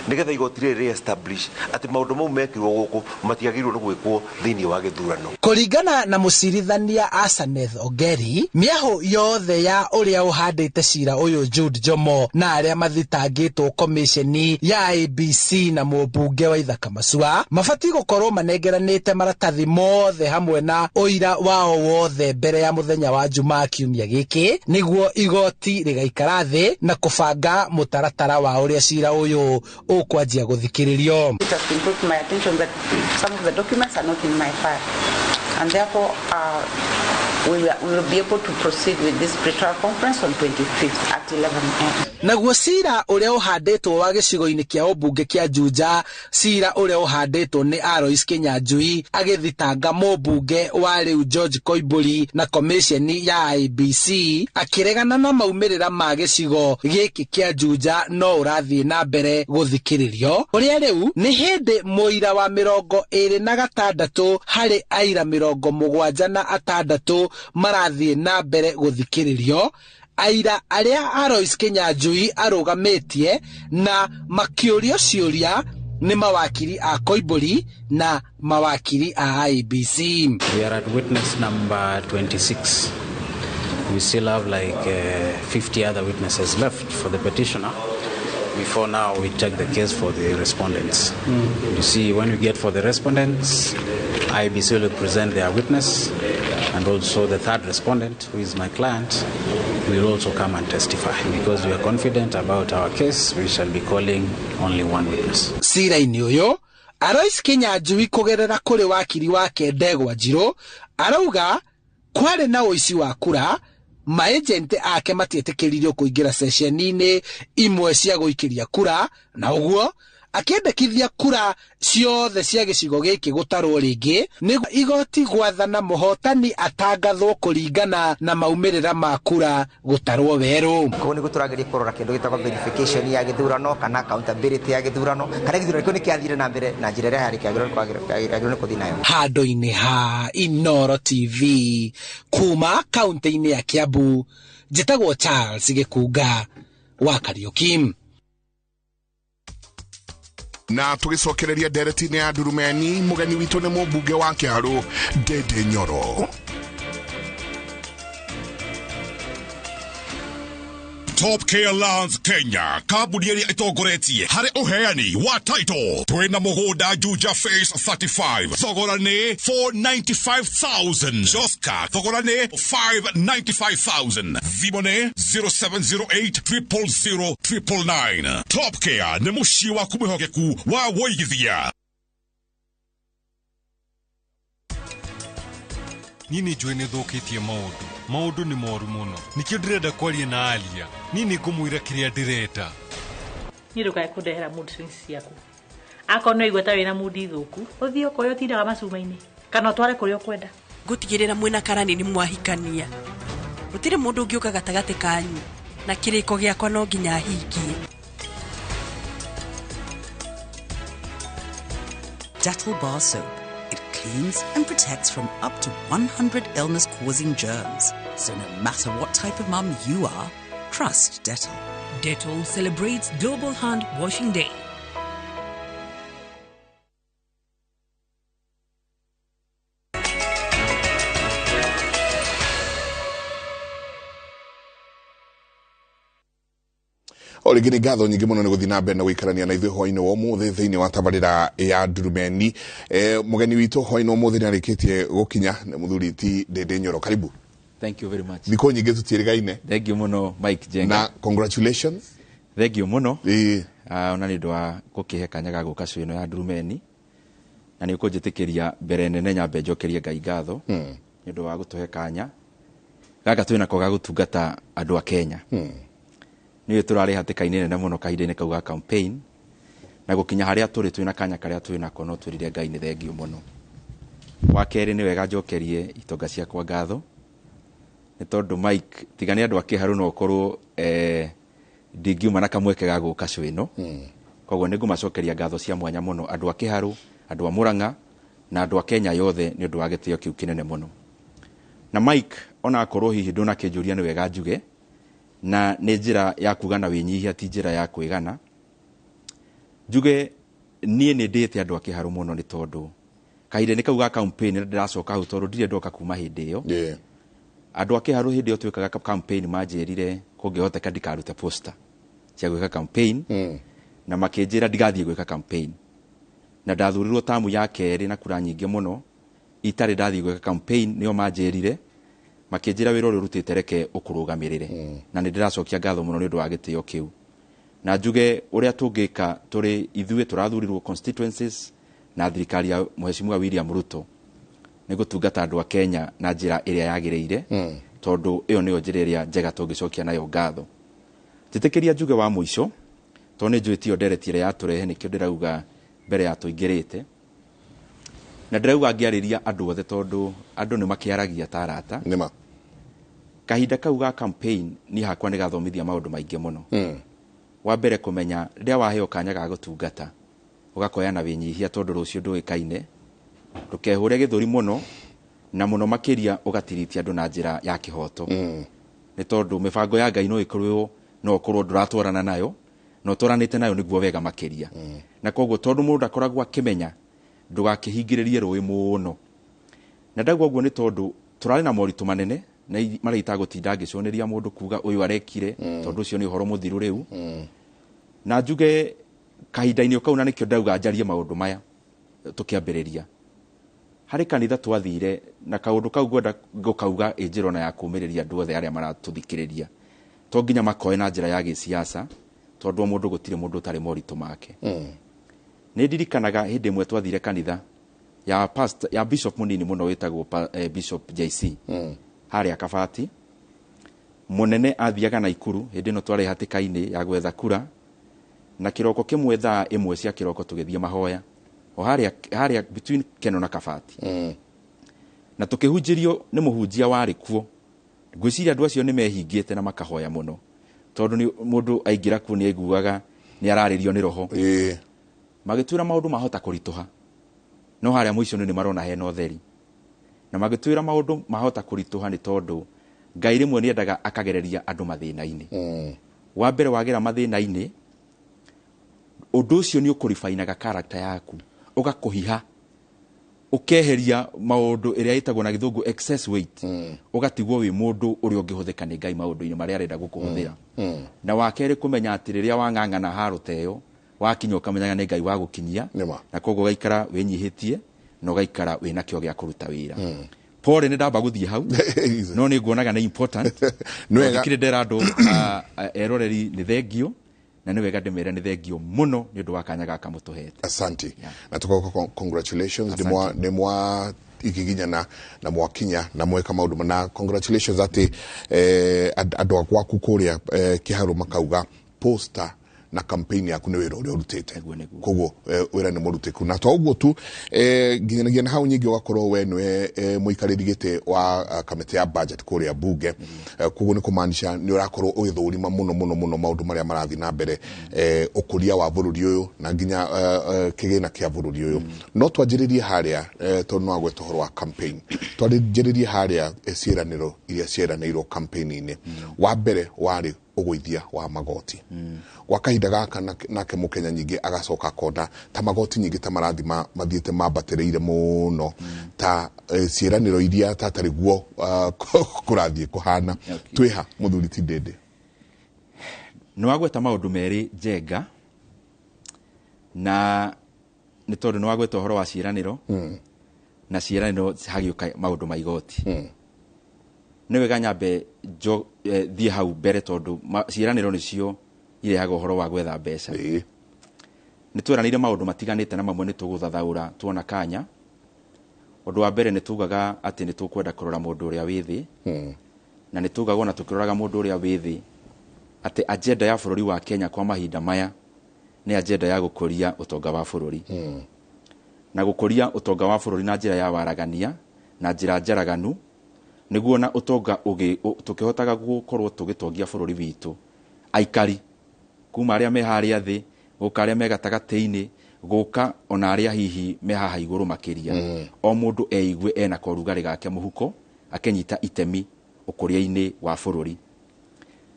nĩgetha igoti rĩrĩ rĩ-establish atĩ maũndũ mau mekirwo gũkũ matiagĩrĩirwo nĩ gwĩkwo thĩinĩ wa gĩthurano. Kũringana na mũcirithania Asaneth Ongeri, mĩahũ yothe ya ũrĩa ũhandĩte cira ũyũ Jude Jomo na arĩa mathitangĩtwo komisheni ya IEBC na mũmbunge wa Ithaka Macua mabatiĩ gũkorwo manengeranĩte maratathi mothe hamwe na ũira wao wothe mbere ya mũthenya wa Jumaa kiumia gĩkĩ nĩguo igoti rĩgaikara thĩ na kũbanga mũtaratara wa ũrĩa cira ũyũ ũkwanjia gũthikĩrĩrio. It has been brought to my attention that some of the documents are not in my file, and therefore we will be able to proceed with this pre-trial conference on 25th at 11 a.m. Naguo cira ũrĩa ũhandĩtwo wa gĩcigo-inĩ kĩa ũmbunge kĩa Juja, cira ũrĩa ũhandĩtwo nĩ Alois Kinyanjui agĩthitanga mũmbunge wa rĩu George Koimbũri na komisheni ya IEBC akĩregana na maumĩrĩra ma gĩcigo gĩkĩ kĩa Juja no ũrathiĩ na mbere gũthikĩrĩrio, ũrĩa rĩu nĩ hĩndĩ mũira wa 26 harĩ aira 76 marathiĩ na mbere gũthikĩrĩrio. Aira arĩa Alois Kinyanjui arũgamĩtie na makĩũrio ciũria nĩ mawakiri a Koimbũri na mawakiri a IEBC. We are at witness number 26. We still have like 50 other witnesses left for the petitioner. Before now we take the case for the respondents. You see, when we get for the respondents, IEBC will present their witness, and also the third respondent, who is my client, will also come and testify. Because we are confident about our case, we shall be calling only one witness. Cira-inĩ ũyũ, Alois Kinyanjui kũgerera kũrĩ wakiri wake Ndegwa Njirũ arauga kwarĩ na ũici wa kura, maejenti ake matietĩkĩririo kũingĩra ceceni-inĩ imwe cia gũikĩria kura, na ũguo akĩendekithia kura ciothe cia gĩcigo gĩkĩ gũtarwo rĩngĩ nĩguo igoti gwathana mũhotani atangathwo kũringana na maumĩrĩra ma kura gũtarwo werũ. Koguo nĩguo tũrageria kũrora kĩndũ gĩtagwo verification ya gĩthurano kana accountability ya gĩthurano, kana gĩthurano kĩu nĩ kĩathire na mbere na njĩra ĩrĩa yarĩ kĩagĩrĩirwo nĩ kũthiĩ nayo. Handũ-inĩ ha Inooro TV kuma kaunti-inĩ ya Kiambu, njĩtagwo Charles Gĩkunga wa Kariũki. Na tugicokereria ndereti-inĩ ya Ndurumeni, mũgeni witũ nĩ mũmbunge wa Kĩharũ Ndindi Nyoro. Top Care Lands Kenya, kambuni ĩrĩa ĩtongoretie harĩ ũheani wa title. Twĩna mũgũnda Juja Phase 35, thogora nĩ 495,000. Joska, thogora nĩ 595,000. Thimũ nĩ 0708 000 999. Top Care nĩ mũciĩ waku mwĩhokeku wa wũigithia. Niĩ nĩ njũĩ nĩ thũkĩtie maũndũ. Maũndũ nĩ moru mũno. Nĩkĩo ndĩrenda kwaria na Alia. Niĩ nĩ ngũmwĩra kĩrĩa ndĩrenda. Niĩ ndũkae kũndehera mood swings ciaku. Akorwo nĩ waigua ta wĩna mood thũku, ũthiĩ ũkoe ũtindaga macuma-inĩ kana ũtware kũrĩa ũkwenda. Ngũtigĩrĩra mwĩna karani nĩ mwahikania. Gũtirĩ mũndũ ũngĩũka gatagatĩ kanyu na kĩrĩko gĩakwa no nginya hingie. Dettol bar soap. It cleans and protects from up to 100 illness causing germs. So no matter what type of mum you are, trust Dettol. Dettol celebrates Global Hand Washing Day. O rĩngĩ nĩ ngatho nyingĩ mũno nĩ gũthiĩ na mbere na gũikarania na ithuĩ hwainĩ wa ũmũthĩ thĩinĩ wa tabarĩra ya Ndurumeni. Mũgeni witũ hwainĩ wa ũmũthĩ nĩ arĩkĩtie gũkinya, nĩ mũthuri ti Ndĩndĩ Nyoro. Karibu. Thank you very much. Thikũ nyingĩ tũtiĩrĩgaine. Thank you mũno, Mike Jenga. Na congratulations. Thank you mũno. Ona nĩ ũndũ wa gũkĩhe kanya ga gũka show ĩno ya Ndurumeni, na nĩ ũkũnjĩtĩkĩria mbere nene nyambe njokerie Ngai ngatho nĩ ũndũ wa gũtũhe kanya gaka twĩnako ga gũtungata andũ a Kenya. Nĩ tũrarĩ hatĩka-inĩ nene mũno kahinda-inĩ kau ga campaign, na gũkinya harĩa tũrĩ twĩna kanya karĩa twĩnako no twĩrire Ngai nĩ thengio mũno. Wa kerĩ, nĩ wega njokerie itonga ciakwa ngatho nĩ tondũ Mike, tiga nĩ andũ a Kĩharũ no ũkorwo ndingiuma na kamweke ga gũka show ĩno. Koguo nĩ ngũmacokeria ngatho cia mwanya mũno andũ a Kĩharũ, andũ a Mũrang'a na andũ a Kenya yothe nĩ ũndũ wa gĩtĩo kĩu kĩnene mũno. Na Mike, ona akorwo hihi ndũnakĩnjũria nĩ wega njuge, na nĩ njĩra ya kuga na wĩnyihia, ti njĩra ya kwĩgana, njuge niĩ nĩ ndĩĩte andũ a Kĩharũ mũno nĩ tondũ kahinda-inĩ kau ga campaign na ndĩracoka hau tondũ ndirĩ ndoka kuma hĩndĩ ĩyo. Andũ a Kĩharũ hĩndĩ ĩyo twĩkaga campaign manjĩrire kũngĩhoteka ndikarute poster cia gwĩka campaign, na makĩnjĩra ndigathiĩ gwĩka campaign, na ndathurirwo tamu ya kerĩ na kura nyingĩ mũno itarĩ ndathiĩ gwĩka campaign. Nĩo manjĩrire, makĩnjĩra wĩra ũrĩa ũrutĩte reke ũkũrũgamĩrĩre. Na nĩ ndĩracokia ngatho mũno nĩ ũndũ wa gĩtĩo kĩu, na njuge ũrĩa tũngĩka tũrĩ ithuĩ tũrathurirwo constituencies na thirikari ya Mheshimiwa William Ruto nĩ gũtungata andũ a Kenya na njĩra ĩrĩa yagĩrĩire, tondũ ĩyo nĩyo njĩra ĩrĩa njega tũngĩcokia nayo ngatho. Njĩtĩkĩria njuge wa mũico, tondũ nĩ njũĩ tiyo ndereti ĩrĩa yatũrehe, nĩkĩo ndĩrauga mbere ya tũingĩrĩte, na ndĩrauga ngĩarĩria andũ othe tondũ andũ nĩ makĩaragia ta arata. Nĩma. Kahinda kau ga campaign niĩ hakwa nĩ gathomithia maũndũ maingĩ mũno. Wa mbere, kũmenya rĩrĩa waheo kanya ga gũtungata ũgakoya na wĩnyihia, tondũ rũciũ ndũĩkaine, ndũkehũre gĩthũri mũno, na mũno makĩria ũgatiritia andũ na njĩra ya kĩhoto. Nĩ tondũ mĩbango ya Ngai no ĩkorwo no ũkorwo ndũratwarana nayo, na ũtwaranĩte nayo nĩguo wega makĩria. Na koguo tondũ mũndũ ndakoragwo akĩmenya, ndũgakĩhingĩrĩrie rũĩ mũno. Na ndauga ũguo nĩ tondũ tũrarĩ na moritũ manene na marĩa itagũtinda ngĩconĩria mũndũ kuga ũyũ arekire, tondũ ũcio nĩ ũhoro mũthiru rĩu. Na njuge kahinda-inĩ kau, na nĩkĩo ndauga njarie maũndũ maya tũkĩambĩrĩria, harĩ kanitha twathire na kaũndũ kau ngwenda gũkauga ĩ njĩra ona ya kũmĩrĩria andũ othe arĩa maratũthikĩrĩria, to nginya makoe na njĩra ya gĩsiasa, tondũ o mũndũ gũtirĩ mũndũ ũtarĩ moritũ make. Nĩ ndirikanaga hĩndĩ ĩmwe twathire kanitha ya pastor, ya bishop mũnini mũno wĩtagwo Bishop JC harĩa Kabati. Mũnene athiaga Naikuru hĩndĩ ĩno twarĩ hatĩka-inĩ ya gwetha kura, na kĩroko kĩmwe thaa ĩmwe cia kĩroko tũgĩthiĩ mahoya o harĩa between Keno na Kabati. Na tũkĩhunjĩrio nĩ mũhunjia warĩ kuo. Ngwĩciria andũ acio nĩ mehingĩte na makahoya mũno, tondũ nĩ mũndũ aingĩra kuo nĩ aiguaga nĩ ararĩrio nĩ roho. Magĩtwĩra maũndũ mahota kũritũha, no harĩa mũico nĩ marona hena ũtheri. Na magĩtwĩra maũndũ mahota kũritũha nĩ tondũ Ngai rĩmwe nĩ endaga akagereria andũ mathĩna-inĩ. Wa mbere wagera mathĩna-inĩ, ũndũ ũcio nĩ ũkũribainaga character yaku, ũgakũhiha, ũkeheria maũndũ ĩrĩa ĩtagwo na gĩthũngũ excess weight, ũgatigwo wĩ mũndũ ũrĩa ũngĩhũthĩka nĩ Ngai maũndũ-inĩ marĩa arenda gũkũhũthĩra. Na wa kerĩ, kũmenya atĩ rĩrĩa wang'ang'ana haro ta ĩyo, wakinya ũkamenyaga nĩ Ngai wa gũkinyia, na koguo ũgaikara wĩnyihĩtie na ũgaikara wĩna kĩo gĩa kũruta wĩra. Pole nĩ ndamba gũthiĩ hau, no nĩ nguonaga nĩ important. Nĩ wega. Ndikĩrĩ ndera andũ eroreri nĩ thengio, na nĩ wega ndĩmere nĩ thengio mũno nĩ ũndũ wa kanya gaka mũtũhete. Asante. Na tukoka congratulations nĩ mwa ikiginyana na mwakinya na mweka maũndũ, na congratulations atĩ andũ a gwaku kũrĩa Kĩharũ makauga poster Na campaign yaku nĩ wĩra ũrĩa ũrutĩte, koguo wĩra nĩ mũrutĩku na to ũguo tu, nginyanagia na hau nyingĩ ũgakorwo we nĩwe mũikarĩri gĩtĩ wa kamĩtĩ ya budget kũrĩa bunge. Koguo nĩ kũmaanisha nĩ ũrakorwo ũgĩthũrima mũno mũno mũno maũndũ marĩa marathiĩ na mbere, ũkũria wa bũrũri ũyũ na nginya kĩgĩna kĩa bũrũri ũyũ. No twanjĩrĩrie harĩa, tondũ no agweta ũhoro wa campaign, twanjĩrĩrie harĩa, ciĩranĩro iria cieranĩirwo campaign-inĩ. Wa mbere warĩ ũgũithia wa magoti. Gwa kahinda gaka nake mũkenya nyingĩ agacoka akona ta magoti nyingĩ ta marathi mathiĩte mambatĩrĩire mũno, ta ciĩranĩro iria tatarĩ guo kũrathiĩ kũhana. Twĩha mũthuri ti Ndĩndĩ? Nĩ wagweta maũndũ merĩ njenga, na nĩ tondũ nĩ wagweta ũhoro wa ciĩranĩro na ciĩranĩro hagĩũka maũndũ ma igoti. Nĩ wega nyambe thiĩ hau mbere, tondũ ciĩranĩro nĩcio irehaga ũhoro wa gwetha mbeca. Nĩ tweranĩire maũndũ matiganĩte, na mamwe nĩ tũgũthathaũra tuona kanya. Ũndũ wa mbere, nĩ tugaga atĩ nĩ tũkwenda kũrora mũndũ ũrĩa wĩ thĩ, na nĩ tugaga ona tũkĩroraga mũndũ ũrĩa wĩ thĩ atĩ agenda ya bũrũri wa Kenya kwa mahinda maya nĩ agenda ya gũkũria ũtonga wa bũrũri, na gũkũria ũtonga wa bũrũri na njĩra ya waragania na njĩra njaraganu, nĩguo na ũtonga tũkĩhotaga gũkorwo tũgĩtongia bũrũri witũ, aikari kuma arĩa me harĩa thĩ gũka arĩa me gatagatĩ-inĩ gũka ona arĩa hihi me haha igũrũ makĩria, o mũndũ eigue ena korugarĩ gake mũhuko akĩnyita itemi ũkũria-inĩ wa bũrũri.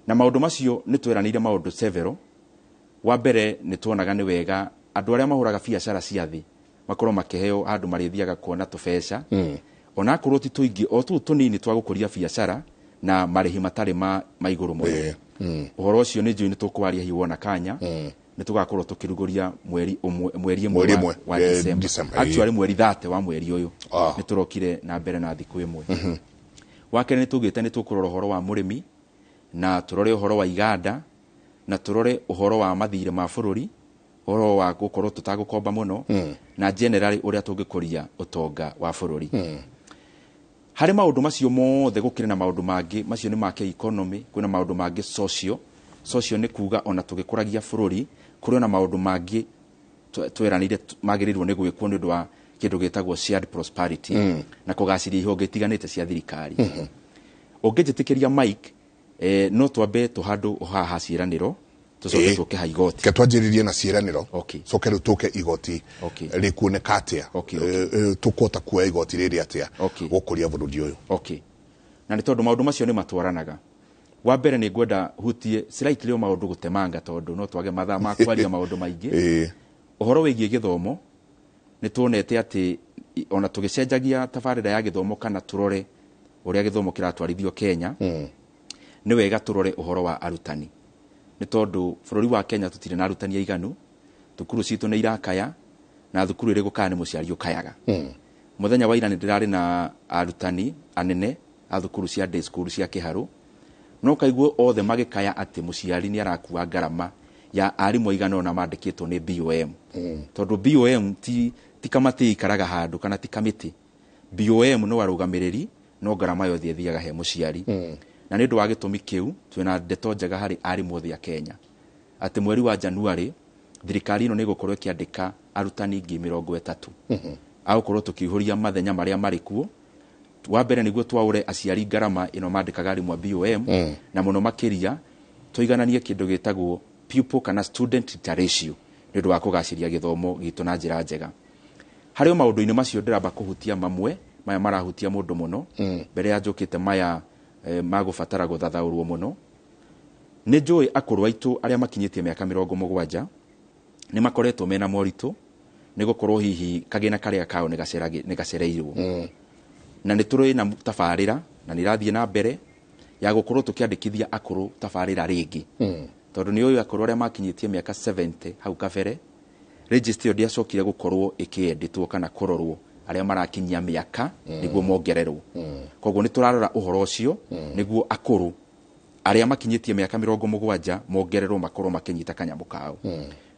Na maũndũ macio nĩ tweranĩire maũndũ several. Wa mbere, nĩ tuonaga nĩ wega andũ arĩa mahũraga biacara cia thĩ makorwo makĩheo handũ marĩthiaga kuona tũbeca, onakorwo ti tũingĩ, o tũu tũnini twa gũkũria biacara na marĩhi matarĩ ma igũrũ mũno. Ũhoro ũcio nĩ njũĩ nĩ tũkwaria hihi wona kanya, nĩ tũgakorwo tũkĩrugũria mweri ũmwe, mweri ĩmwe Mweri ĩmwe, wa December. December, Actually mweri 30 wa mweri ũyũ. Nĩ tũrokire na mbere na thikũ ĩmwe. Wa kerĩ, nĩ tugĩte nĩ tũkũrora ũhoro wa mũrĩmi, na tũrore ũhoro wa iganda, na tũrore ũhoro wa mathirĩ ma bũrũri, ũhoro wa gũkorwo tũtagũkomba mũno, na generally ũrĩa tũngĩkũria ũtonga wa bũrũri. Harĩ maũndũ macio mothe gũkĩrĩ na maũndũ mangĩ, macio nĩ ma economy. Kwĩna maũndũ mangĩ social. Social nĩ kuga ona tũgĩkũragia bũrũri kũrĩ ona maũndũ mangĩ tweranĩire magĩrĩirwo nĩ gwĩkwo nĩ ũndũ wa kĩndũ gĩtagwo shared prosperity na kũgacĩria ihonge itiganĩte cia thirikari. Ũngĩnjĩtĩkĩria Mike, no twambe tũhandũ haha ciĩranĩro, tũcoke tũke ha igoti. Ke twanjĩrĩrie na ciĩranĩro, coke rĩu tũke igoti rĩkuoneka atĩa. Tũkũhota kuoya igoti rĩrĩ atĩa gũkũria bũrũri ũyũ? Okay. Na nĩ tondũ maũndũ macio nĩ matwaranaga. Wa mbere, nĩ ngwenda hutie slightly o maũndũ gũtemanga, tondũ no twage mathaa ma kwaria maũndũ maingĩ. Ũhoro wĩgiĩ gĩthomo, nĩ tuonete atĩ ona tũgĩcenjagia tabarĩra ya gĩthomo kana tũrore ũrĩa gĩthomo kĩratwarithio Kenya, nĩ wega tũrore ũhoro wa arutani, nĩ tondũ bũrũri wa Kenya tũtirĩ na arutani aiganu. Thukuru citũ nĩ irakaya, na thukuru ĩrĩ gũkaya nĩ mũciari ũkayaga. Mũthenya wa ira nĩ ndĩrarĩ na arutani anene a thukuru cia day school cia Kĩharũ, no kaiguo othe magĩkaya atĩ mũciari nĩ arakua ngarama ya arimũ aigana ũna mandĩkĩtwo nĩ BOM, tondũ BOM ti kamĩtĩ ikaraga handũ kana ti kamĩtĩ. BOM no arũgamĩrĩri, no ngarama yothe ĩthiaga he mũciari. Na nĩ ũndũ wa gĩtũmi kĩu, twĩna ndeto njega harĩ arimũ othe a Kenya atĩ mweri wa January thirikari ĩno nĩ ĩgũkorwo ĩkĩandĩka arutani 30,000 agũkorwo tũkĩihũria mathenya marĩa marĩ kuo. Wa mbere, nĩguo twaũre aciari ngarama ĩno mandĩkaga arimũ a BOM, na mũno makĩria tũigananie kĩndũ gĩtagwo pupil kana student teacher ratio nĩ ũndũ wa kũgacĩria gĩthomo gitũ na njĩra njega. Harĩ o maũndũ-inĩ macio, ndĩramba kũhutia mamwe maya marahutia mũndũ mũno mbere ya njũkĩte maya magũbatara gũthathaũrwo mũno. Nĩ njũĩ akũrũ aitũ arĩa makinyĩtie mĩaka 70 nĩ makoretwo mena moritũ, nĩ gũkorwo hihi kagĩna karĩa kao nĩ gacereirwo. Na nĩ tũrĩ na tabarĩra na nĩ irathiĩ na mbere ya gũkorwo tũkĩandĩkithia akũrũ tabarĩra rĩngĩ, tondũ nĩ ũyũ akũrũ arĩa makinyĩtie mĩaka 70 hau kabere register ĩyo ndĩacokire gũkorwo ĩkĩendetwo kana kũrorwo arĩa marakinyia mĩaka nĩguo mongererwo. Koguo nĩ tũrarora ũhoro ũcio nĩguo akũrũ arĩa makinyĩtie mĩaka 70 mongererwo makorwo makĩnyita kanyamũ kao.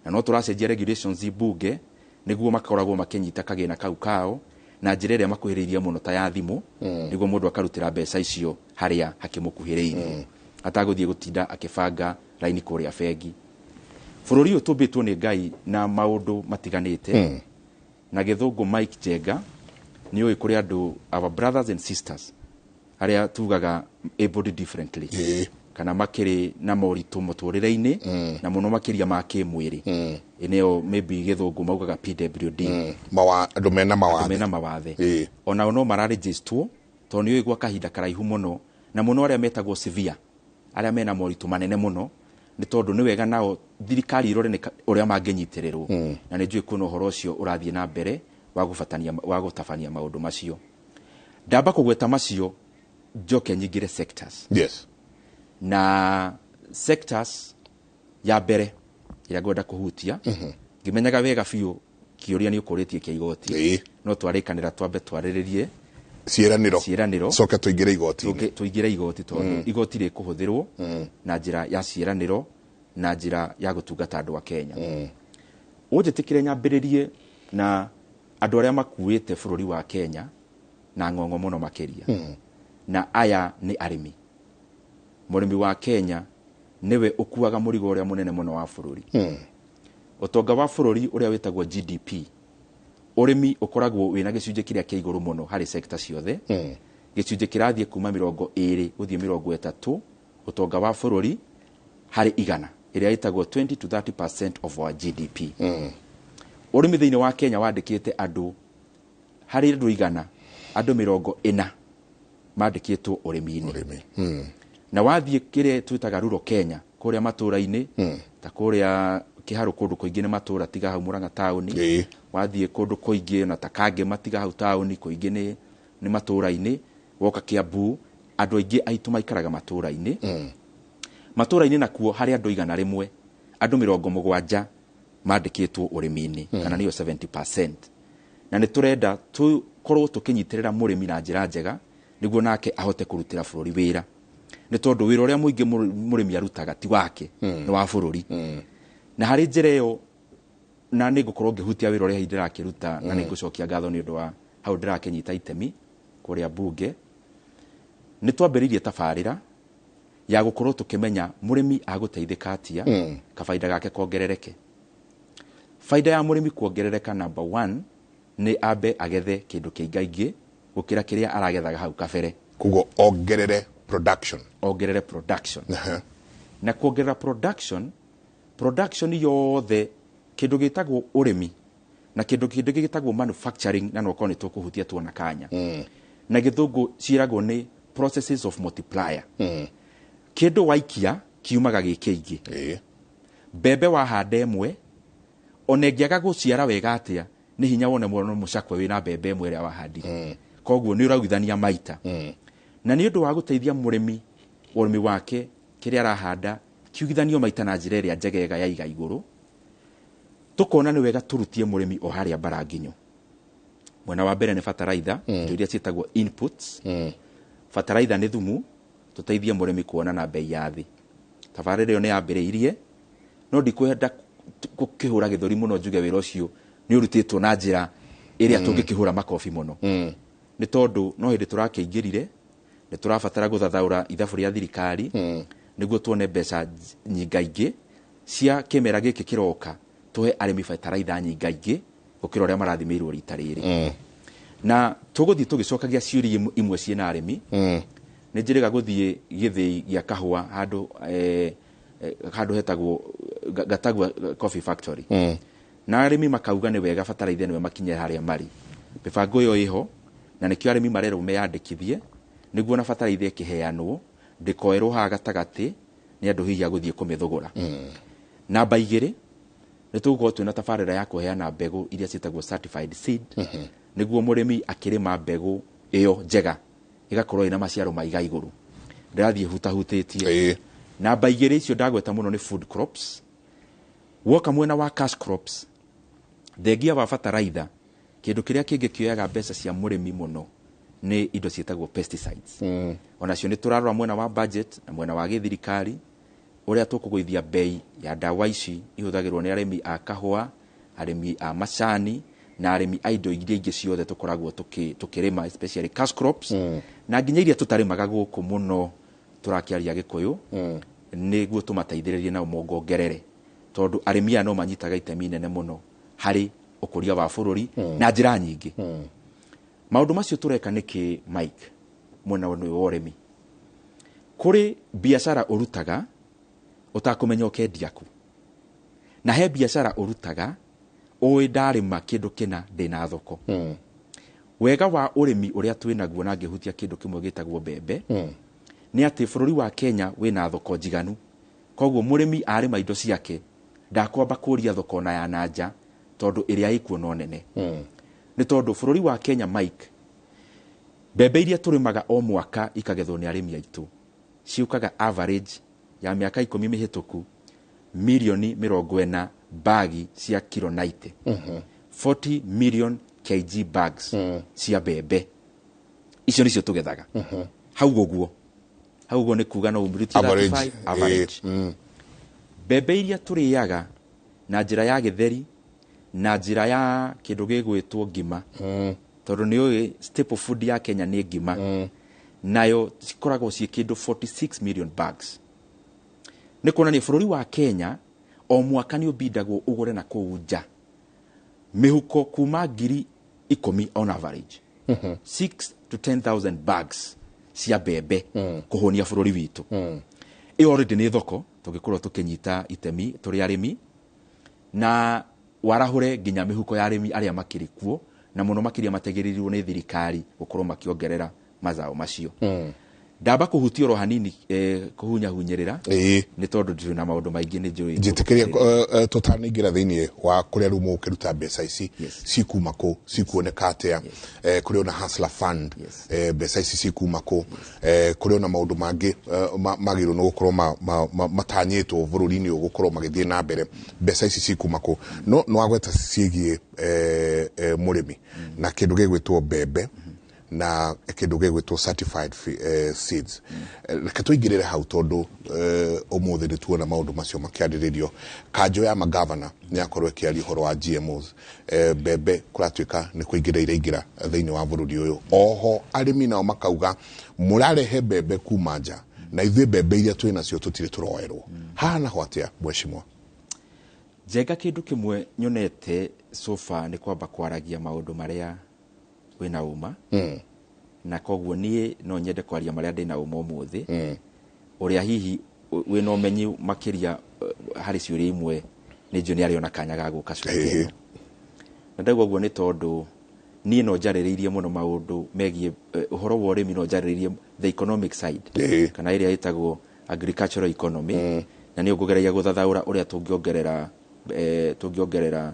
Na no tũracenjia regulations bunge nĩguo makoragwo makĩnyita kagĩna kau kao na njĩra ĩrĩa makuhĩrĩirie mũno ta ya thimũ, nĩguo mũndũ akarutĩra mbeca icio harĩa hakĩmũkuhĩrĩirie, atagũthiĩ gũtinda akĩbanga raini kũrĩa bengi. Bũrũri ũyũ tũmbĩtwo nĩ Ngai na maũndũ matiganĩte. Na gĩthũngũ Mike Jenga nĩ ũĩ kũrĩ andũ, our brothers and sisters, arĩa tugaga abled differently, kana makĩrĩ na moritũ mũtũrĩre-inĩ, na mũno makĩria ma kĩmwĩrĩ, ĩnĩyo maybe gĩthũngũ maugaga PWD. Andũ mena mawathe. Andũ mena mawathe onao no mararĩgistwo, tondũ nĩ ũĩ gwa kahinda karaihu mũno, na mũno arĩa metagwo severe, arĩa mena moritũ manene mũno, nĩ tondũ nĩ wega nao thirikari irore nĩ ũrĩa mangĩnyitĩrĩrwo. Na nĩ njũĩ kwĩna ũhoro ũcio ũrathiĩ na mbere wa gũbatania wa gũtabania maũndũ macio. Ndamba kũgweta macio, njoke nyingĩre sectors. Na sectors ya mbere ĩrĩa ngwenda kũhutia, ngĩmenyaga wega biũ kĩũria nĩ ũkũrĩtie kĩa igoti, no twarĩkanĩra twambe twarĩrĩrie ciĩranĩro, ciĩranĩro, coke tũingĩre igoti-inĩ. Tũingĩre igoti, tondũ igoti rĩkũhũthĩrwo na njĩra ya ciĩranĩro na njĩra ya gũtungata andũ a Kenya. Ũnjĩtĩkĩre nyambĩrĩrie na andũ arĩa makuĩte bũrũri wa Kenya na ng'ong'o mũno makĩria, na aya nĩ arĩmi. Mũrĩmi wa Kenya nĩwe ũkuaga mũrigo ũrĩa mũnene mũno wa bũrũri. Ũtonga wa bũrũri ũrĩa wĩtagwo GDP, ũrĩmi ũkoragwo wĩna gĩcunjĩ kĩrĩa kĩa igũrũ mũno harĩ sector ciothe. Gĩcunjĩ kĩrathiĩ kuma 20 gũthiĩ 30 ũtonga wa bũrũri harĩ igana, ĩrĩa ĩtagwo 20 to 30% of our GDP. Ũrĩmi thĩinĩ wa Kenya wandĩkĩte andũ, harĩ andũ 100, andũ 40 mandĩkĩtwo ũrĩmi-inĩ. Na wathiĩ kĩrĩa twĩtaga rural Kenya, kũrĩa matũũra-inĩ, ta kũrĩa Kĩharũ, kũndũ kũingĩ nĩ matũũra tiga hau Murang'a taũni. Wathiĩ kũndũ kũingĩ na ta Kangema tiga hau taũni, kũingĩ nĩ matũũra-inĩ. Woka Kiambu, andũ aingĩ aitũ maikaraga matũũra-inĩ. Matũũra-inĩ nakuo harĩ andũ 100, andũ 70 mandĩkĩtwo ũrĩmi-inĩ, kana nĩyo 70%. Na nĩ tũrenda tũkorwo tũkĩnyitĩrĩra mũrĩmi na njĩra njega, nĩguo nake ahote kũrutĩra bũrũri wĩra, nĩ tondũ wĩra ũrĩa mũingĩ mũrĩmi arutaga ti wake, nĩ wa bũrũri. Na harĩ njĩra ĩyo, na nĩ ngũkorwo ngĩhutia wĩra ũrĩa ndĩrakĩruta, na nĩ ngũcokia ngatho nĩ ũndũ wa hau ndĩrakĩnyita itemi kũrĩa mbunge. Nĩ twambĩrĩirie tabarĩra ya gũkorwo tũkĩmenya mũrĩmi agũteithĩka atĩa, kabaida gake kongerereke. Baida ya mũrĩmi kuongerereka, number one, nĩ ambe agethe kĩndũ kĩingaingĩ gũkĩra kĩrĩa aragethaga hau kabere. Koguo ongerere production. Ongerere production. Na kuongerera production yothe, kĩndũ gĩtagwo ũrĩmi na kĩndũ gĩtagwo manufacturing, na nokorwo nĩ tũkũhutia tuona kanya, na gĩthũngũ ciĩragwo nĩ processes of multiplier. Kĩndũ waikia kiumaga gĩ kĩingĩ. Mbembe wahanda ĩmwe, ona ĩngĩaga gũciara wega atĩa, nĩ hinya wone mwana mũcakwe wĩna mbembe ĩmwe ĩrĩa wahandire. Koguo nĩ ũraugithania maita. Na nĩ ũndũ wa gũteithia mũrĩmi, ũrĩmi wake kĩrĩa arahanda kiugithanio maita na njĩra ĩrĩa njegega ya iga igũrũ, tũkona nĩ wega tũrutie mũrĩmi o harĩa mbara nginyo. Mwena wa mbere nĩ bataraitha, indo iria ciĩtagwo inputs. Bataraitha nĩ thumu, tũteithie mũrĩmi kuona na bei ya thĩ. Tabarĩra ĩyo nĩ yambĩrĩirie, no ndikwenda gũkĩhũra gĩthũri mũno njuge wĩra ũcio nĩ ũrutĩtwo na njĩra ĩrĩa tũngĩkĩhũra makobi mũno, nĩ tondũ no hĩndĩ tũrakĩingĩrire, nĩ tũrabatara gũthathaũra ithabu rĩa thirikari, nĩguo tuone mbeca nyingaingĩ cia kĩmera gĩkĩ kĩroka, tũhe arĩmi bataraitha nyingaingĩ gũkĩra ũrĩa marathimĩirwo rita rĩrĩ. Na tũgũthiĩ tũgĩcokagia ciũria imwe ciĩna arĩmi. Nĩ njĩrĩga gũthiĩ gĩthĩi gĩa kahũa handũ handũ hetagwo Gatagua Coffee Factory, na arĩmi makauga nĩ wega bataraitha nĩwe makinye harĩa marĩ. Mĩbango ĩyo ĩho, na nĩkĩo arĩmi marerwo meyandĩkithie, nĩguo na bataraitha ĩkĩheanwo ndĩkoerwo haha gatagatĩ nĩ andũ hihi a gũthiĩ kũmĩthũgũra. Namba 2, nĩ tũgũkorwo twĩna tabarĩra ya kũheana mbegũ iria ciĩtagwo certified seed, nĩguo mũrĩmi akĩrĩma mbegũ ĩyo njega ĩgakorwo ĩna maciaro ma iga igũrũ. Ndĩrathiĩ hutahutĩtie. Namba 2 icio ndagweta mũno nĩ food crops. Woka mwena wa cash crops, thengia wa bataraitha, kĩndũ kĩrĩa kĩngĩ kĩoyaga mbeca cia mũrĩmi mũno nĩ indo ciĩtagwo pesticides. Onacio nĩ tũrarora mwena wa budget na mwena wa gĩthirikari ũrĩa tũkũgũithia bei ya ndawa ici ihũthagĩrwo nĩ arĩmi a kahũa, arĩmi a macani, na arĩmi a indo iria ingĩ ciothe tũkoragwo tũkĩrĩma, especially cash crops, na nginya iria tũtarĩmaga gũkũ mũno tũrakĩaria Gĩkũyũ, nĩguo tũmateithĩrĩrie nao mongongerere. Tondũ arĩmi aya no manyitaga itemi inene mũno harĩ ũkũria wa bũrũri na njĩra nyingĩ. Maũndũ macio tũreka nĩkĩ, Mike? Mwena ũyũ wa ũrĩmi, kũrĩ biacara ũrutaga ũtakũmenya ũkendia kũ, na he biacara ũrutaga ũĩ ndarĩma kĩndũ kĩna ndĩna thoko. Wega wa ũrĩmi ũrĩa twĩnaguo, na ngĩhutia kĩndũ kĩmwe gĩtagwo mbembe, nĩ atĩ bũrũri wa Kenya wĩna thoko njiganu. Koguo mũrĩmi arĩma indo ciake ndakwamba kũria thoko na ya nanja, tondũ ĩrĩa ĩkuo no nene. Nĩ tondũ bũrũri wa Kenya, Mike, mbembe iria tũrĩmaga o mwaka ikagethwo nĩ arĩmi aitũ ciũkaga average ya mĩaka 10 mĩhĩtũku mirioni 40 bagi cia kilo 90, 40 million kg bags cia mbembe. Icio nicio tũgethaga hau ũguo. Hau ũguo nĩ kuga no umrĩtie average, 35 average. Mbembe iria tũrĩaga na njĩra ya gĩtheri na njĩra ya kĩndũ gĩgwĩtwo ngima, tondũ nĩ ũĩ staple food ya Kenya nĩ ngima, nayo cikoragwo ciĩ kĩndũ 46 million bags. Nĩ kuonania bũrũri wa Kenya o mwaka nĩ ũbindagwo ũgũre na kũu nja mĩhuko kuma 10,000 on average, 6 to 10,000 bags cia mbembe kũhũnia bũrũri witũ. Ĩyo already nĩ thoko tũngĩkorwo tũkĩnyita itemi tũrĩ arĩmi, na warahũre nginya mĩhuko ya arĩmi arĩa makĩrĩ kuo, na mũno makĩria mategereirwo nĩ thirikari gũkorwo makĩongerera mazao macio. Ndamba kũhutia oro hanini, kũhunyahunyĩrĩra, nĩ tondũ ndirĩ na maũndũ maingĩ nĩ njũĩ. Njĩtĩkĩrie tũtanaingĩra thĩinĩ wa kũrĩa rĩu mũgũkĩruta mbeca ici cikuma kũ, cikuoneka atĩa, kũrĩ ona Hustler Fund, mbeca ici cikuma kũ, kũrĩ ona maũndũ mangĩ magĩrĩirwo nĩ gũkorwo matanyĩtwo bũrũri-inĩ ũyũ gũkorwo magĩthiĩ na mbere, mbeca ici cikuma kũ. No nĩ wagweta ciĩgiĩ mũrĩmi na kĩndũ gĩgwĩtwo mbembe na kĩndũ gĩgwĩtwo certified seeds. Reke tũingĩrĩre hau, tondũ ũmũthĩ nĩ tuona maũndũ macio makĩarĩrĩrio. Kanjũ ya magavana nĩ yakorwo ĩkĩaria ũhoro wa GMOs, mbembe kũratuĩka nĩ kũingĩra iraingĩra thĩinĩ wa bũrũri ũyũ. Oho arĩmi nao makauga mũrarehe mbembe kuma nja na ithuĩ mbembe iria twĩ nacio tũtirĩ tũroerwo. Haha naho atĩa, mheshimiwa? Njenga, kĩndũ kĩmwe nyonete so far nĩ kwamba kwaragia maũndũ marĩa wĩna ũma, na koguo niĩ no nyende kwaria marĩa ndĩna ũma ũmũthĩ. Ũrĩa hihi wĩna ũmenyi makĩria harĩ ciũria imwe nĩ njũĩ nĩ arĩ ona kanya ga gũka curia ĩno. Na ndauga ũguo nĩ tondũ niĩ no njarĩrĩirie mũno maũndũ megiĩ ũhoro wa ũrĩmi, no njarĩrĩirie the economic side, kana ĩrĩa ĩtagwo agricultural economy, na nĩ ngũgeragia gũthathaũra ũrĩa tũngĩongerera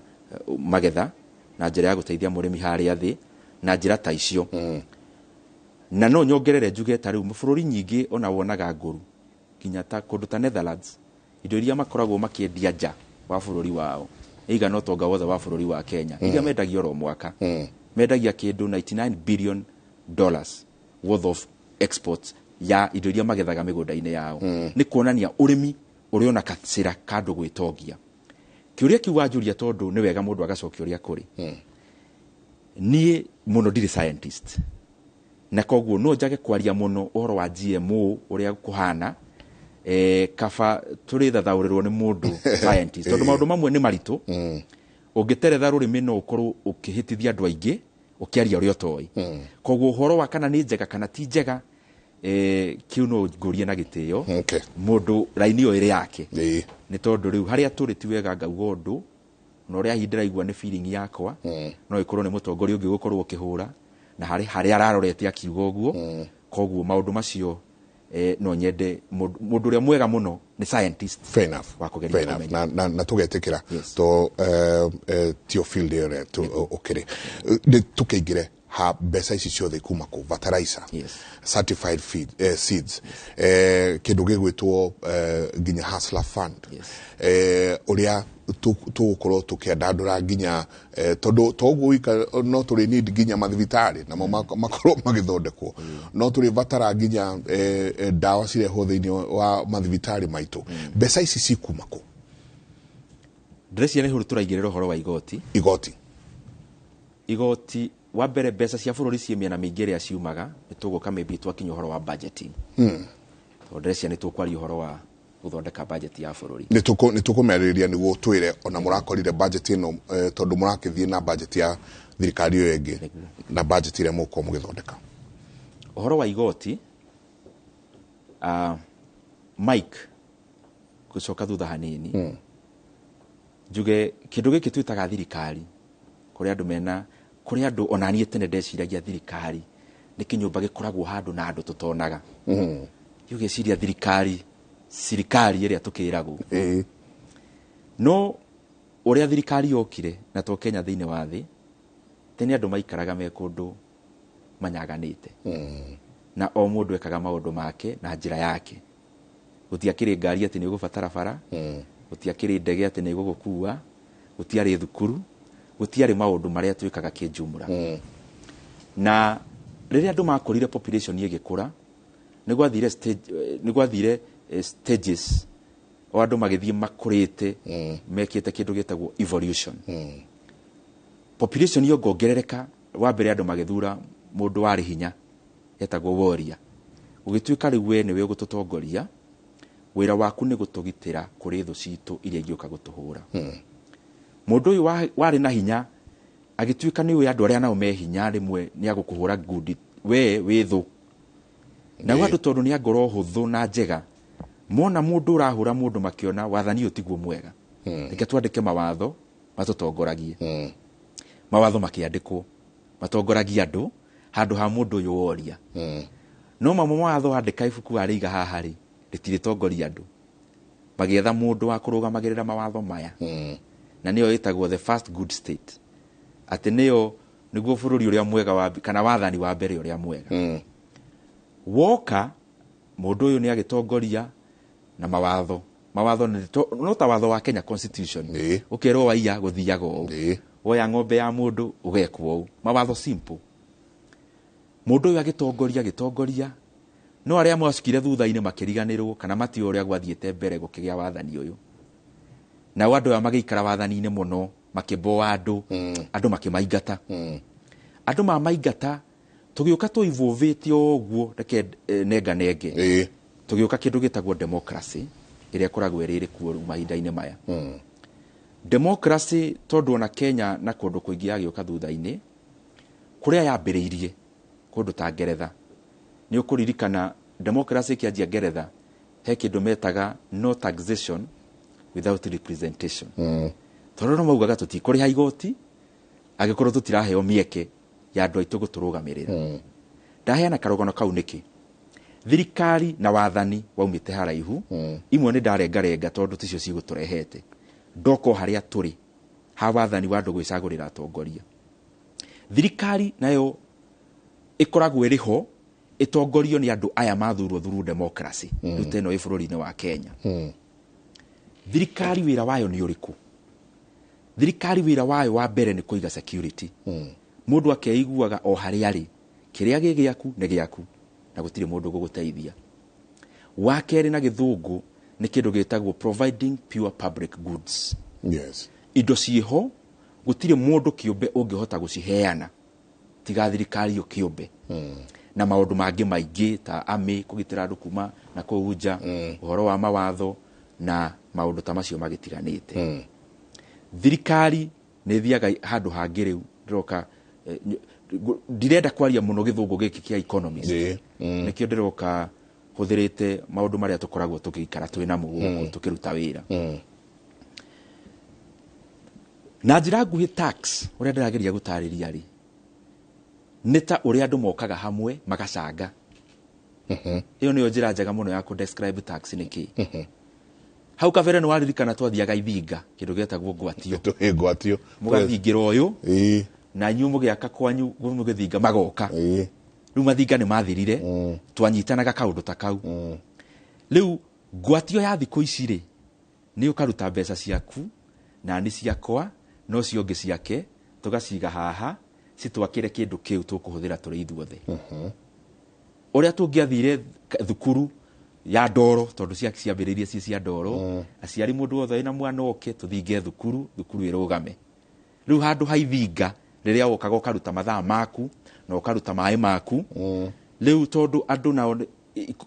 magetha na njĩra ya gũteithia mũrĩmi harĩa thĩ na njĩra ta icio. Na no nyongerere njuge ta rĩu bũrũri nyingĩ ona wonaga ngũru nginya ta kũndũ ta Netherlands, indo iria makoragwo makĩendia nja wa bũrũri wao ĩigana ũtonga wothe wa bũrũri wa Kenya. Iria mendagia oro mwaka, mendagia kĩndũ $99 billion worth of exports ya indo iria magethaga mĩgũnda-inĩ yao. Nĩ kuonania ũrĩmi ũrĩ ona kacĩra kandũ gwĩtongia. Kĩũria kĩu wanjũria, tondũ nĩ wega mũndũ agacokia ũrĩa kũrĩ, niĩ mũno ndirĩ scientist, na koguo no njage kwaria mũno ũhoro wa GMO ũrĩa kũhana, kaba tũrĩ thathaũrĩrwo nĩ mũndũ scientist, tondũ maũndũ mamwe nĩ maritũ. Ũngĩteretha rũrĩmĩ no ũkorwo ũkĩhĩtithia andũ aingĩ ũkĩaria ũrĩa ũtoĩ. Koguo ũhoro wa kana nĩ njega kana ti njega, kĩu no ngũrie na gĩtĩo mũndũ raini ĩyo ĩrĩ yake, nĩ tondũ rĩu harĩa tũrĩ ti wega ngauga ũndũ na ũrĩa hihi ndĩraigua nĩ feeling yakwa. No ĩkorwo nĩ mũtongoria ũngĩ gũkorwo ũkĩhũra na harĩ harĩa ararorete akiuga ũguo. Koguo maũndũ macio, no nyende mũndũ ũrĩa mwega mũno nĩ scientist. Fair enough. Wa kũgeria Fair enough. kũmenya. Na tũgetĩkĩra to tio field ĩyo ũkĩrĩ. Nĩ tũkĩingĩre ha mbeca ici ciothe kuma kũ, fertilizer, certified seeds, kĩndũ gĩgwĩtwo nginya Hustler Fund, ũrĩa tũgũkorwo tũkĩandandũra nginya, tondũ to ũguo wika no tũrĩ need nginya mathibitarĩ namo makorwo magĩthondekwo, no tũrĩ batara nginya ndawa cirehwo thĩinĩ wa mathibitarĩ maitũ. Mbeca ici cikuma kũ? Ndĩreciria nĩ hũrũ tũraigĩrĩra ũhoro wa igoti. Igoti. Igoti wa mbere, mbeca cia bũrũri ciĩ mĩena mĩingĩ ĩrĩa ciumaga. Nĩ tũgũka maybe twakinya ũhoro wa budgeting, tondũ ndĩreciria nĩ tũkwaria ũhoro wa Gũthondeka budget ya bũrũri. Nĩ tũkũmĩarĩrĩria nĩguo twĩre ona mũrakorire budget ĩno, tondũ mũrakĩthiĩ na budget ya thirikari ĩyo ĩngĩ na budget ĩrĩa mũgũkorwo mũgĩthondeka. Ũhoro wa igoti, Mike, gũcoka thutha hanini, njuge kĩndũ gĩkĩ twĩtaga thirikari, kũrĩ andũ mena, kũrĩ andũ ona niĩ tene ndeciragia thirikari nĩ kĩnyũmba gĩkoragwo handũ na andũ tũtonaga. Ũgeciria thirikari, sirikari ĩrĩa tũkĩragwo. No ũrĩa thirikari yokire na to Kenya thĩinĩ wa thĩ, tene andũ maikaraga me kũndũ manyaganĩte. Na o mũndũ ekaga maũndũ make na njĩra yake. Gũtiakĩrĩ ngari atĩ nĩ ũgũbatara bara, gũtiakĩrĩ ndege atĩ nĩ ĩgũgũkua, gũtiarĩ thukuru, gũtiarĩ maũndũ marĩa twĩkaga kĩnjumũra. Na rĩrĩa andũ makorire population ĩgĩkũra, nĩ gwathire stage, nĩ gwathire stages o andũ magĩthiĩ makũrĩte, mekĩte kĩndũ gĩtagwo evolution. Population yongongerereka, wa mbere andũ magĩthura mũndũ warĩ hinya etagwo warrior. Ũgĩtuĩka rĩu we nĩwe ũgũtũtongoria, wĩra waku nĩ gũtũgitĩra kũrĩ thũ citũ iria ingĩũka gũtũhũra. Mũndũ ũyũ warĩ na hinya agĩtuĩka nĩ ũĩ andũ arĩa nao me hinya, rĩmwe nĩ agũkũhũra ngundi we wĩ thũ. Nao andũ tondũ nĩ a ngoro hũthũ na njega, mona mũndũ ũrahũra mũndũ makĩona wathani ũyũ tiguo mwega, reke twandĩke mawatho matũtongoragie. Mawatho makĩandĩkwo matongoragie andũ handũ ha mũndũ ũyũ woria. No mamwe mawatho andĩka ibuku arĩiga haha rĩ, rĩtirĩtongoria andũ. Magĩetha mũndũ wa kũrũgamagĩrĩra mawatho maya. Na nĩyo ĩtagwo the first good state, atĩ nĩyo nĩguo bũrũri ũrĩa mwega wa, kana wathani wa mbere ũrĩa mwega. Woka mũndũ ũyũ nĩ agĩtongoria na mawatho. Mawatho no ta watho wa Kenya Constitution. Ũkerwo waiya gũthiaga ũũ, woya ng'ombe ya mũndũ ũgekwo ũũ. Mawatho simple. Mũndũ ũyũ agĩtongoria, no arĩa mwacukire thutha-inĩ makĩriganĩrwo kana matiũĩ ũrĩa gwathiĩte mbere gũkĩgĩa wathani ũyũ. Nao andũ aya magĩikara wathani-inĩ mũno, makĩboa andũ, andũ makĩmaingata. Andũ mamaingata, tũgĩũka tũivũvĩte ũguo, reke nenga nenge. Tũgĩũka kĩndũ gĩtagwo democracy, ĩrĩa ĩkoragwo ĩrĩ kuo rĩu mahinda-inĩ maya. Democracy tondũ ona Kenya na kũndũ kũingĩ yagĩũka thutha-inĩ, kũrĩa yambĩrĩirie kũndũ ta Ngeretha. Nĩ ũkũririkana democracy ĩkĩanjia Ngeretha, he kĩndũ metaga no taxation without representation. Tondũ no maugaga tũtikũrĩha igoti angĩkorwo tũtiraheo mĩeke ya andũ aitũ gũtũrũgamĩrĩra. Ndaheana karũgano kau nĩkĩ? Thirikari na wathani waumĩte haraihu, imwe nĩ ndarengarenga tondũ ticio cigũtũrehete. Ndoko harĩa tũrĩ ha wathani wa andũ gwĩcagũrĩra atongoria. Thirikari nayo ĩkoragwo ĩrĩ ho ĩtongorio nĩ andũ aya mathurwo through democracy. Rĩu ta ĩno ĩ bũrũri-inĩ wa Kenya. Thirikari wĩra wayo nĩ ũrĩkũ? Thirikari wĩra wayo wa mbere nĩ kũiga security. Mũndũ akeiguaga o harĩa arĩ, kĩrĩa gĩ gĩaku nĩ gĩaku na gũtirĩ mũndũ ũgũgũteithia. Wa kerĩ na gĩthũngũ nĩ kĩndũ gĩtagwo providing pure public goods. Yes. Indo ciĩho gũtirĩ mũndũ kĩũmbe ũngĩhota gũciheana tiga thirikari yo kĩũmbe. Na maũndũ mangĩ maingĩ ta army kũgitĩra andũ kuma na kũu nja, ũhoro wa mawatho na maũndũ ta macio magĩtiganĩte. Thirikari nĩ ĩthiaga handũ hangĩ rĩu ndĩroka, ndirenda kwaria mũno gĩthũngũ gĩkĩ kĩa economist. Nĩkĩo ndĩroka hũthĩrĩte maũndũ marĩa tũkoragwo tũgĩikara twĩ namo gũkũ tũkĩruta wĩra. Na njĩra nguhĩ tax ũrĩa ndĩrageria gũtarĩria rĩ, nĩ ta ũrĩa andũ mokaga hamwe magacanga. Ĩyo nĩyo njĩra njega mũno ya kũ describe tax nĩ kĩ. Hau kabere nĩ waririkana twathiaga ithinga, kĩndũ gĩetagwo ngwatio. Ngwatio. Mũgathingĩra ũyũ, na inyuĩ mũgĩaka kwanyu mũgĩthinga magoka. Rĩu mathinga nĩ mathirire, twanyitanaga kaũndũ ta kau. Rĩu ngwatio ya thikũ ici rĩ, nĩ ũkaruta mbeca ciaku na nĩ ciakwa no cio ũngĩ ciake, tũgaciga haha citwakĩre kĩndũ kĩu tũkũhũthĩra tũrĩ ithuothe. Ũrĩa tũngĩathire thukuru ya ndoro, tondũ ciambĩrĩirie ci cia ndoro, aciari mũndũ wothe wĩna mwana oke tũthinge thukuru, thukuru ĩrũgame. Rĩu handũ ha ithinga rĩrĩa wokaga ũkaruta mathaa maku na ũkaruta maĩ maku, rĩu tondũ andũ nao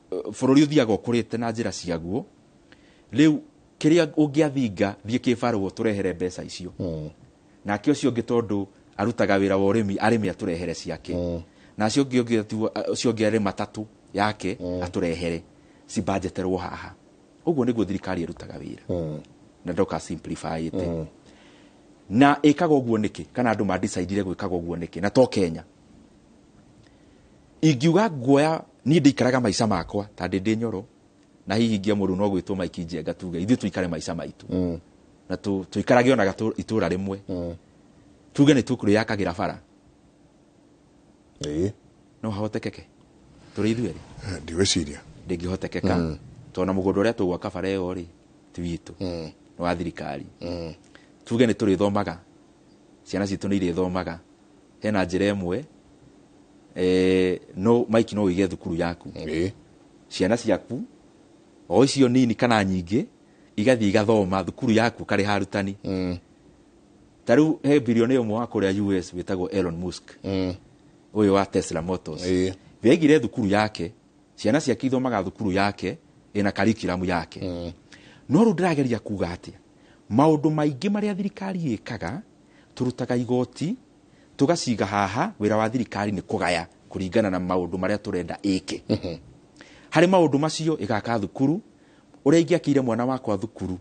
bũrũri ũthiaga ũkũrĩte na njĩra ciaguo, Rĩu kĩrĩa ũngĩathinga thiĩ kĩbarũa tũrehere mbeca icio. Nake ũcio ũngĩ tondũ arutaga wĩra wa ũrĩmi arĩme atũrehere ciake. Na acio ũngĩ ũcio ũngĩ arĩ matatũ yake atũrehere cibanjeterwo haha. Ũguo nĩguo thirikari ĩrutaga wĩra. Na ndoka simplify ĩte. Na ĩkaga ũguo nĩkĩ? Kana andũ mandicaidire gwĩkaga ũguo nĩkĩ? Na to Kenya. Ingiuga nguoya niĩ ndikaraga maica makwa ta ndĩ Nyoro na hihi ngĩamũrũ no gwĩtwo Mike Njenga tuge ithuĩ tuikare maica maitũ. Na tuikarage ona itũra rĩmwe. Tuge nĩ tũkũrĩakagĩra bara. No hahotekeke tũrĩ ithuĩ erĩ? Ndigwĩciria. Ndĩngĩhotekeka. Tondũ mũgũnda ũrĩa tũgwaka bara ĩyo rĩ ti witũ. Nĩ wa thirikari. Tuge nĩ tũrĩthomaga. Ciana citũ nĩ irĩthomaga. Hena njĩra ĩmwe no Mike no ũige thukuru yaku. Ciana ciaku o icio nini kana nyingĩ igathiĩ igathoma thukuru yaku karĩha arutani. Ta rĩu he bilionea ũmwe wa kũrĩa US wĩtagwo Elon Musk. Ũyũ wa Tesla Motors. Yaigire thukuru yake, ciana ciake ithomaga thukuru yake ĩna curriculum yake. No rĩu ndĩrageria kuga atĩa? Maũndũ maingĩ marĩa thirikari ĩkaga tũrutaga igoti tũgaciga haha wĩra wa thirikari nĩ kũgaya kũringana na maũndũ marĩa tũrenda ĩke. Harĩ maũndũ macio ĩgaka thukuru ũrĩa ingĩakĩire mwana wakwa thukuru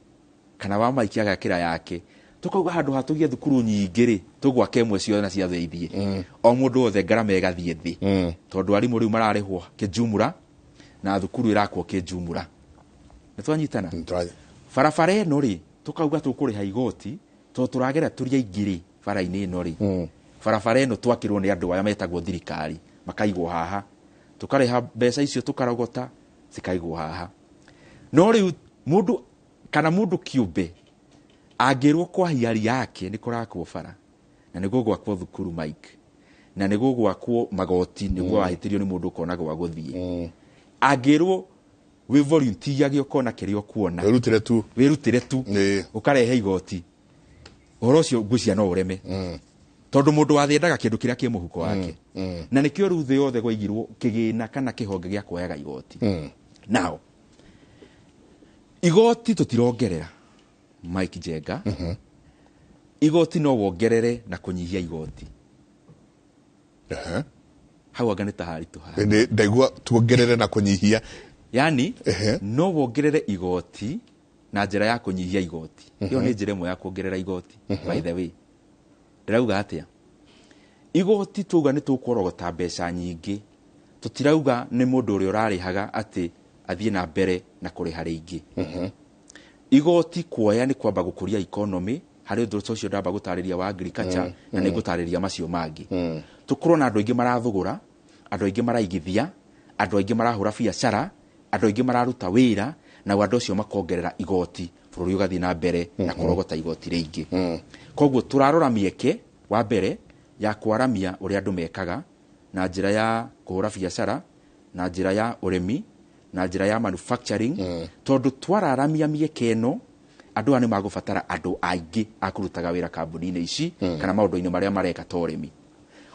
kana wa Mike agakĩra yake tũkauga handũ ha tũgĩe thukuru nyingĩ rĩ tũgwaka ĩmwe ciothe ciothe ithiĩ. O mũndũ wothe ngarama ĩgathiĩ thĩ. Tondũ arimũ rĩu mararĩhwo kĩjumura na thukuru ĩrakwo kĩjumura. Nĩ twanyitana? Barabara ĩno rĩ tũkauga tũkũrĩha igoti tondũ tũragera tũrĩ aingĩ rĩ bara-inĩ ĩno rĩ. Barabara ĩno twakĩrwo nĩ andũ aya metagwo thirikari makaigwo haha. Tũkarĩha mbeca icio tũkarogota cikaigwo haha. No rĩu mũndũ kana mũndũ kĩũmbe angĩrwo kwa hiari yake nĩ kũrakwo bara na nĩ gũgwakwo thukuru Mike na nĩ gũgwakwo magoti nĩguo wahĩtĩrio nĩ mũndũ ũkona gwa gũthiĩ. Angĩrwo wĩ volunteer ũkona kĩrĩa ũkuona. Wĩrutĩre tu. Wĩrutĩre tu. Ũkarehe igoti. Ũhoro ũcio ngwĩciria no ũreme. Tondũ mũndũ wa thĩ endaga kĩndũ kĩrĩa kĩ mũhuko wake. Na nĩkĩo rĩu thĩ yothe gwaigirwo kĩgĩna kana kĩhonge gĩa kuoyaga igoti. Now igoti tũtirongerera Mike Njenga. Igoti no wongerere na kũnyihia igoti. Hau anga nĩ ta haritũ haha. Ndaigua tuongerere na kũnyihia. Yani no wongerere igoti na njĩra ya kũnyihia igoti. Ĩyo nĩ njĩra ĩmwe ya kuongerera igoti. By the way, ndĩrauga atĩa? Igoti tuuga nĩ tũkũrogota mbeca nyingĩ. Tũtirauga nĩ mũndũ ũrĩa ũrarĩhaga atĩ athiĩ na mbere na kũrĩha rĩingĩ. Igoti kuoya nĩ kwamba gũkũria economy harĩ ũndũ ũcio ndamba gũtarĩria wa agriculture na nĩ ngũtarĩria macio mangĩ. Tũkorwo na andũ aingĩ marathũgũra, andũ aingĩ maraigithia, andũ aingĩ marahũra biacara, andũ aingĩ mararuta wĩra, na andũ acio makongerera igoti bũrũri ũgathiĩ na mbere na kũrogota igoti rĩingĩ. Koguo tũrarora mĩeke wa mbere ya kwaramia ũrĩa andũ mekaga na njĩra ya kũhũra biacara, na njĩra ya ũrĩmi, na njĩra ya manufacturing, tondũ twararamia mĩeke ĩno andũ aya nĩ magũbatara andũ aingĩ a kũrutaga wĩra kambuni-inĩ ici kana maũndũ-inĩ marĩa mareka ta ũrĩmi.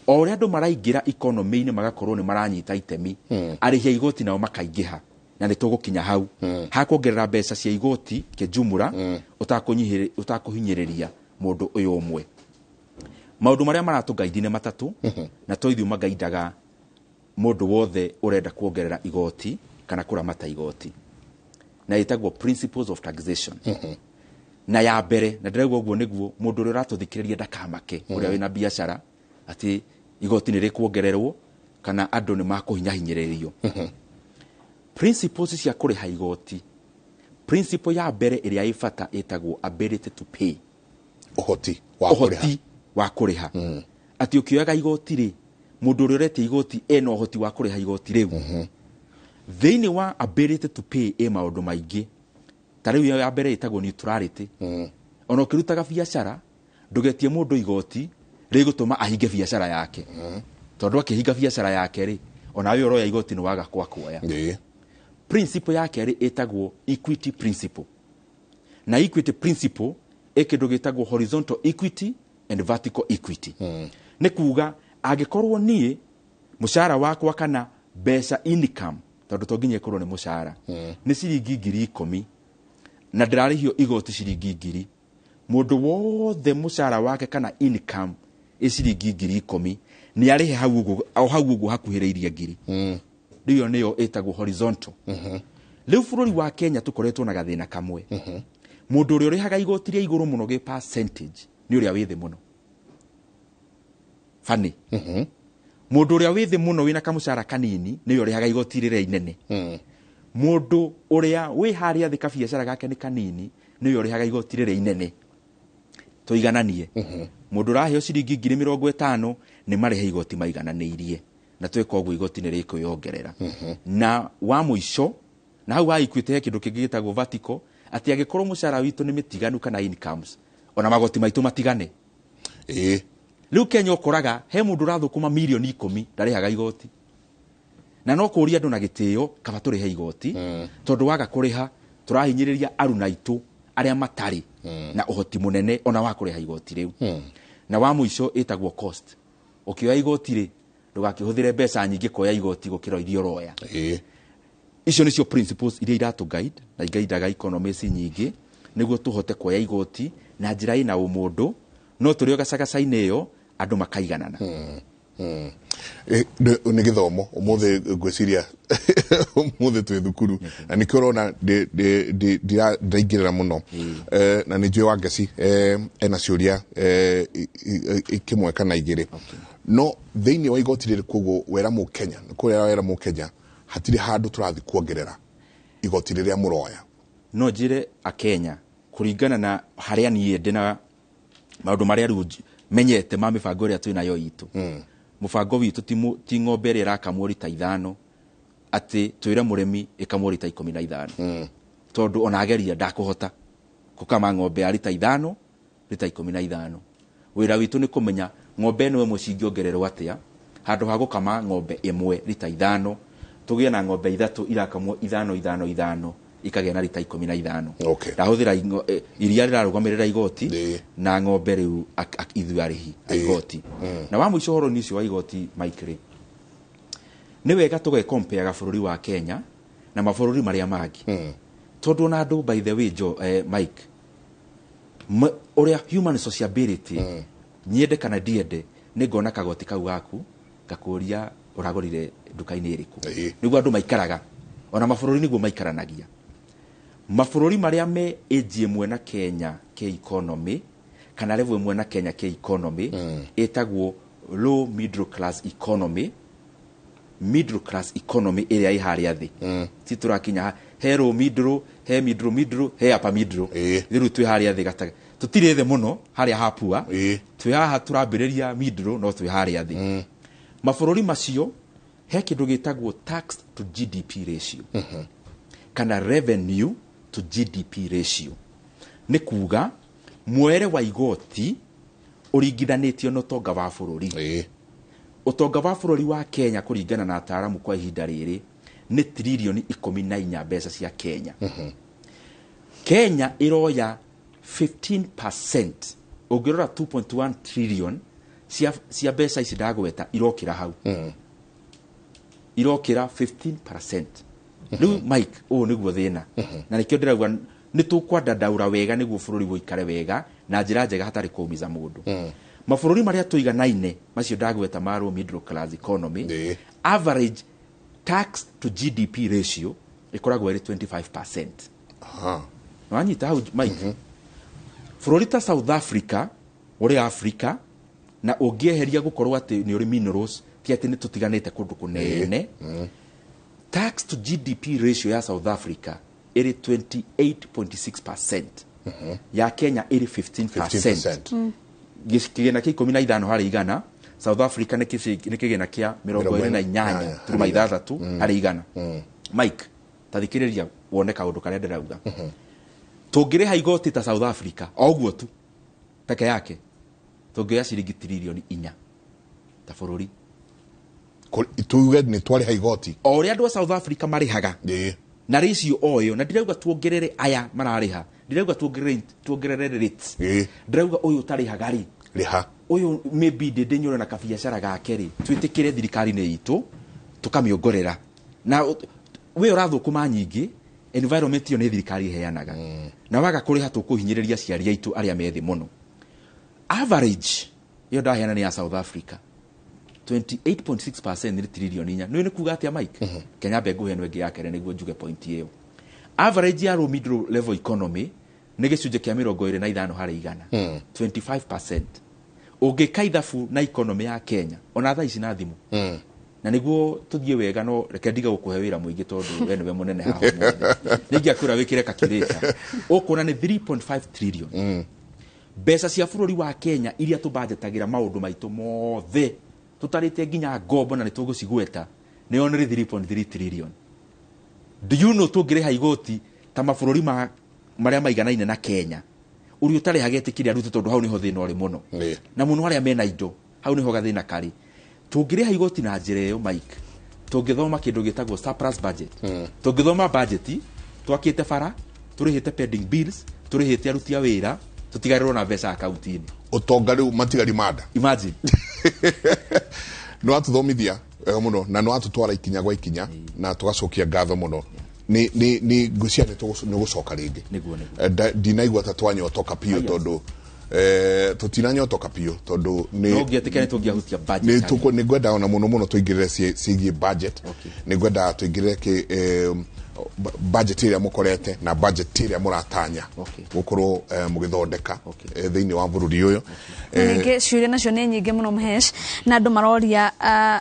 O ũrĩa andũ maraingĩra economy-inĩ magakorwo nĩ maranyita itemi, arĩhi a igoti nao makaingĩha na nĩ tũgũkinya hau hakuongerera mbeca cia igoti kĩjumura ũtakũhinyĩrĩria mũndũ ũyũ ũmwe. Maũndũ marĩa maratũgaidi nĩ matatũ na to ithuĩ magaindaga mũndũ wothe ũrenda kuongerera igoti kana kũramata igoti, na ĩtagwo principles of taxation. Na ya mbere na ndĩrauga ũguo nĩguo mũndũ ũrĩa ũratũthikĩrĩria ndakamake ũrĩa wĩna biacara atĩ igoti nĩ rĩkuongererwo kana andũ nĩ makũhinyahinyĩrĩrio. Principles cia kũrĩha igoti, principle ya mbere ĩrĩa ĩ bata ĩtagwo ability to pay, ũhoti wa kũrĩha, wa kũrĩha. Atĩ ũkĩoyaga igoti rĩ, mũndũ ũrĩa ũretia igoti ena ũhoti wa kũrĩha igoti rĩu. Thĩinĩ wa ability to pay ĩ maũndũ maingĩ, ta rĩu ya mbere ĩtagwo neutrality. Ona ũkĩrutaga biacara ndũgetie mũndũ igoti rĩgũtũma ahinge biacara yake, tondũ akĩhinga biacara yake rĩ, onawe ũroya igoti nĩ waga kwa kuoya. Principle ya kerĩ ĩtagwo equity principle, na equity principle ĩ kĩndũ gĩtagwo horizontal equity and vertical equity. Nĩ kuga angĩkorwo niĩ mũcara wakwa kana mbeca income, tondũ to nginya ĩkorwo nĩ mũcara, nĩ ciringi 10,000, Na ndĩrarĩhio igoti ciringi 1,000. Mũndũ wothe mũcara wake kana income ĩ ciringi 10,000 nĩ arĩhe hau ũguo, o hau ũguo hakuhĩrĩirie 1,000. Rĩu ĩyo nĩyo ĩtagwo horizontal. Rĩu bũrũri wa Kenya tũkoretwo na gathĩna kamwe. Mũndũ ũrĩa ũrĩhaga igoti rĩa igũrũ mũno gĩ percentage nĩ ũrĩa wĩ thĩ mũno. Funny. Mũndũ ũrĩa wĩ thĩ mũno wĩna kamũcara kanini nĩwe ũrĩhaga igoti rĩrĩa inene. Mũndũ ũrĩa wĩ harĩa thĩ kabiacara gake nĩ kanini nĩwe ũrĩhaga igoti rĩrĩa inene. Tũigananie. Mũndũ ũraheo ciringi 50,000 nĩ marĩhe igoti maigananĩirie, na tweka ũguo igoti nĩ rĩkwĩyongerera. Na wa mũico, na hau ha Equity he kĩndũ kĩngĩ gĩtagwo vertical, atĩ angĩkorwo mũcara witũ nĩ mĩtiganu kana incomes, ona magoti maitũ matigane. Rĩu Kenya ũkoraga he mũndũ ũrathũkũma mirioni 10 ndarĩhaga igoti, na no kũria andũ na gĩtĩo kaba tũrĩhe igoti, tondũ waga kũrĩha tũrahinyĩrĩria aruna aitũ arĩa matarĩ na ũhoti mũnene ona wa kũrĩha igoti rĩu. Na wa mũico ĩtagwo cost. Ũkĩoya igoti rĩ, ndũgakĩhũthĩre mbeca nyingĩ kuoya igoti gũkĩra iria ũroya. Icio nĩcio principles iria iratũ guide na igaidaga economies nyingĩ nĩguo tũhote kuoya igoti na njĩra ĩna ũmũndũ, no tũrĩ o gacagaca-inĩ ĩyo andũ makaiganana. Nĩ gĩthomo ũmũthĩ, ngwĩciria ũmũthĩ twĩ thukuru na nĩkĩo ũrona ndiraingĩrĩra mũno. Na nĩ njũĩ Wangeci ena ciũria kĩmwe kana igĩrĩ, no thĩinĩ wa igoti rĩrĩ, koguo wera mũkenya nĩ kũrĩa wera mũkenya hatirĩ handũ tũrathiĩ kuongerera igoti rĩrĩa mũroya. No njĩre akenya kũringana na harĩa niĩ ndĩ na maũndũ marĩa rĩu menyete ma mĩbango ĩrĩa twĩ nayo itũ. Mũbango witũ ti ng'ombe ĩrĩa ĩrakamwo rita 5 atĩ twĩre mũrĩmi ĩkamwo rita 15, tondũ ona ageria ndakũhota gũkama ng'ombe ya rita 5 rita 15. Wĩra witũ nĩ kũmenya ng'ombe ĩno ĩmwe cingĩongererwo atĩa, handũ ha gũkama ng'ombe ĩmwe rita 5 tũgĩe na ng'ombe 3 irakamwo 5 5 5 ikagĩa na rita 15. Ndahũthĩra iria rĩrarũgamĩrĩra igoti na ng'ombe rĩu ithuĩ arĩhi a igoti. Na wa mũico ũhoro-inĩ ũcio wa igoti, Mike, rĩ, nĩ wega tũgekompeaga bũrũri wa Kenya na mabũrũri marĩa mangĩ, tondũ ona andũ, by the way, Joe, Mike, ũrĩa human sociability, nyende kana ndiende, nĩ ngona kagoti kau gaku ngakũria ũragũrire nduka-inĩ ĩrĩkũ, nĩguo andũ maikaraga ona mabũrũri nĩguo maikaranagia. Mabũrũri marĩa me age ĩmwe na Kenya ke economy kana level ĩmwe na Kenya ke economy, ĩtagwo low middle class economy, middle class economy ĩrĩa ĩ harĩa thĩ, ti tũrakinya he low middle, he middle middle, he upper middle. Rĩu twĩ harĩa thĩ gatagatĩ, tũtirĩ thĩ mũno harĩa hapua, twĩ haha tũrambĩrĩria middle, no twĩ harĩa thĩ. Mabũrũri macio he kĩndũ gĩtagwo tax to GDP ratio kana revenue to GDP ratio, nĩ kuga muoere wa igoti ũringithanĩtio na ũtonga wa bũrũri. Ũtonga wa bũrũri wa Kenya kũringana na ataaramu kwa ihinda rĩrĩ nĩ tririoni 14 mbeca cia Kenya. Kenya ĩroya 15%. Ũngĩrora 2.1 trillion cia mbeca ici ndagweta irokĩra hau, irokĩra 15%. Rĩu Mike, ũũ nĩguo thĩna, na nĩkĩo ndĩrauga nĩ tũkwandandaũra wega nĩguo bũrũri ũikare wega na njĩra njega hatarĩ kũumiza mũndũ. Mabũrũri marĩa tũiganaine macio ndagweta ma low middle class economy, average tax to GDP ratio ĩkoragwo ĩrĩ 25%. Wanyita hau, Mike? Bũrũri ta South Africa, ũrĩ Africa, na ũngĩeheria gũkorwo atĩ nĩ ũrĩ minerals, ti atĩ nĩ tũtiganĩte kũndũ kũnene, tax to GDP ratio ya South Africa ĩrĩ 28.6%, ya Kenya ĩrĩ 15%. Kĩgĩna kĩa 15%, South Africa nĩ kĩgĩna kĩa 28.6%. Mike, ta thikĩrĩria wone kaũndũ karĩa ndĩrauga. Tũngĩrĩha igoti ta South Africa o ũguo tu peke yake, tũngĩoya ciringi tririoni 4 ta bũrũri. Tuge nĩ twarĩha igoti o ũrĩa andũ a South Africa marĩhaga na ratio o ĩyo, na ndirauga tuongerere aya mararĩha, ndirauga tuongerere rates, ndĩrauga ũyũ ũtarĩhaga rĩ, rĩha. Ũyũ maybe ndĩndĩ nyũre na kabiacara gake rĩ, twĩtĩkĩre thirikari-inĩ itũ tũkamĩongorera na we ũrathũkũma nyingĩ, Environment ĩyo nĩ thirikari ĩheanaga, na waga kũrĩha tũkũhinyĩrĩria aciari aitũ arĩa me thĩ mũno. Average ĩyo ndaheana nĩ ya South Africa, 28.6% nĩ 4 trillion. Nĩ nĩ kuga atĩa, Mike? Kenya mbe ngũhe ĩno ĩngĩ ya kerĩ nĩguo njuge point ĩyo. Average ya low middle level economy nĩ gĩcunjĩ kĩa 25%, 25%. Ũngĩka ithabu na economy ya Kenya ona thaa ici na thimũ, na nĩguo tũthiĩ wega, no reke ndiga gũkũhe wĩra mũingĩ tondũ we nĩwe mũnene haha ũmũthĩ, nĩingĩakwĩra wĩkĩre calculator, ũkuona nĩ 3.5 trillion mbeca cia bũrũri wa Kenya iria tũbanjetagĩra maũndũ maitũ mothe, tũtarĩte nginya ngombo na nĩ tũgũcigweta, nĩyo nĩ 3.3 trillion. Do you know tũngĩrĩha igoti ta mabũrũri ma marĩa maiganaine na Kenya, ũrĩa ũtarĩhaga etĩkĩre arute, tondũ hau nĩho thĩna ũrĩ mũno, na mũno arĩa mena indo, hau nĩho gathĩna karĩ. Tũngĩrĩha igoti na njĩra ĩyo, Mike, tũngĩthoma kĩndũ gĩtagwo surplus budget, tũngĩthoma budget twakĩte bara, tũrĩhĩte pending bills, tũrĩhĩte aruti a wĩra, tũtigarĩrwo na mbeca akaunti-inĩ. Ũtonga rĩu matigari manda. Imagine. Nĩ watũthomithia wega mũno na nĩ watũtwara ikinya gwa ikinya, na tũgacokia ngatho mũno. Nĩ ngwĩciria nĩ gũcoka rĩngĩ. Nĩguo. Ndinaigua ta twanyotoka biũ, tondũ tũtinanyotoka biũ, tondũ No ngĩetĩkĩra nĩ tũngĩahutia budget. Nĩ ngwenda ona mũno mũno tũingĩrĩre ciĩgiĩ budget. Nĩ ngwenda tũingĩrĩre kĩ budget ĩrĩa mũkorete na budget ĩrĩa mũratanya gũkorwo mũgĩthondeka thĩinĩ wa bũrũri ũyũ. Ningĩ ciũria nacio nĩ nyingĩ mũno, Mhesh, na andũ maroria,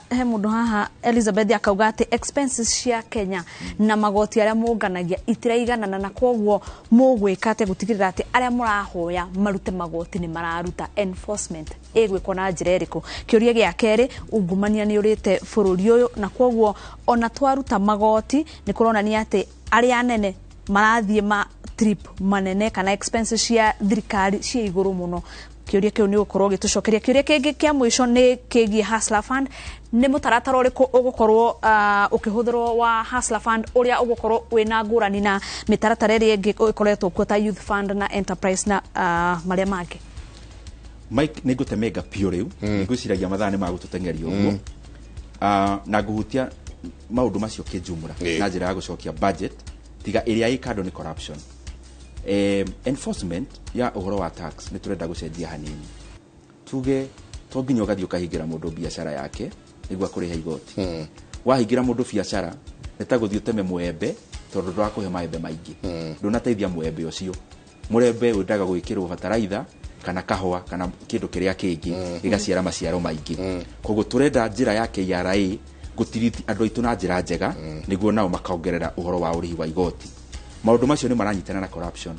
he mũndũ haha Elizabeth akauga atĩ expenses cia Kenya na magoti arĩa mũnganagia itiraiganana, na koguo mũgwĩka atĩ gũtigĩrĩra atĩ arĩa mũrahoya marute magoti nĩ mararuta? Enforcement ĩgwĩkwo na njĩra ĩrĩkũ? Kĩũria gĩa kerĩ, ungumania nĩ ũrĩte bũrũri ũyũ, na koguo ona twaruta magoti nĩ kũronania atĩ arĩa anene marathiĩ ma trip manene kana expenses cia thirikari cia igũrũ mũno. Kĩũria kĩu nĩ ũgũkorwo ũgĩtũcokeria. Kĩũria kĩngĩ kĩa mũico nĩ kĩgiĩ Hustler Fund. Nĩ mũtaratara ũrĩkũ ũgũkorwo ũkĩhũthĩrwo wa Hustler Fund ũrĩa ũgũkorwo wĩna ngũrani na mĩtaratara ĩrĩa ĩngĩ ĩkoretwo kuo ta Youth Fund na Enterprise na marĩa mangĩ? Mike, nĩ ngũtemenga biũ rĩu, ngwĩciragia mathaa nĩ magũtũteng'eria ũguo. Na ngũhutia maũndũ macio kĩjumla na njĩra ya gũcokia budget, tiga ĩrĩa ĩ kando nĩ corruption. Enforcement ya ũhoro wa tax nĩ tũrenda gũcenjia hanini, tuge to nginya ũgathiĩ ũkahingĩra mũndũ biacara yake nĩguo akũrĩhe igoti. Wahingĩra mũndũ biacara nĩ ta gũthiĩ ũteme mwembe tondũ ndũrakũhe maembe maingĩ, ndũnateithia mwembe ũcio. Mũrembe wendaga gwĩkĩrwo bataraitha kana kahũa kana kĩndũ kĩrĩa kĩngĩ gĩgaciara maciaro maingĩ. Koguo tũrenda njĩra ya KRA gũtiriti andũ aitũ na njĩra njega nĩguo nao makaongerera ũhoro wa ũrĩhi wa igoti. Maũndũ macio nĩ maranyitana na corruption,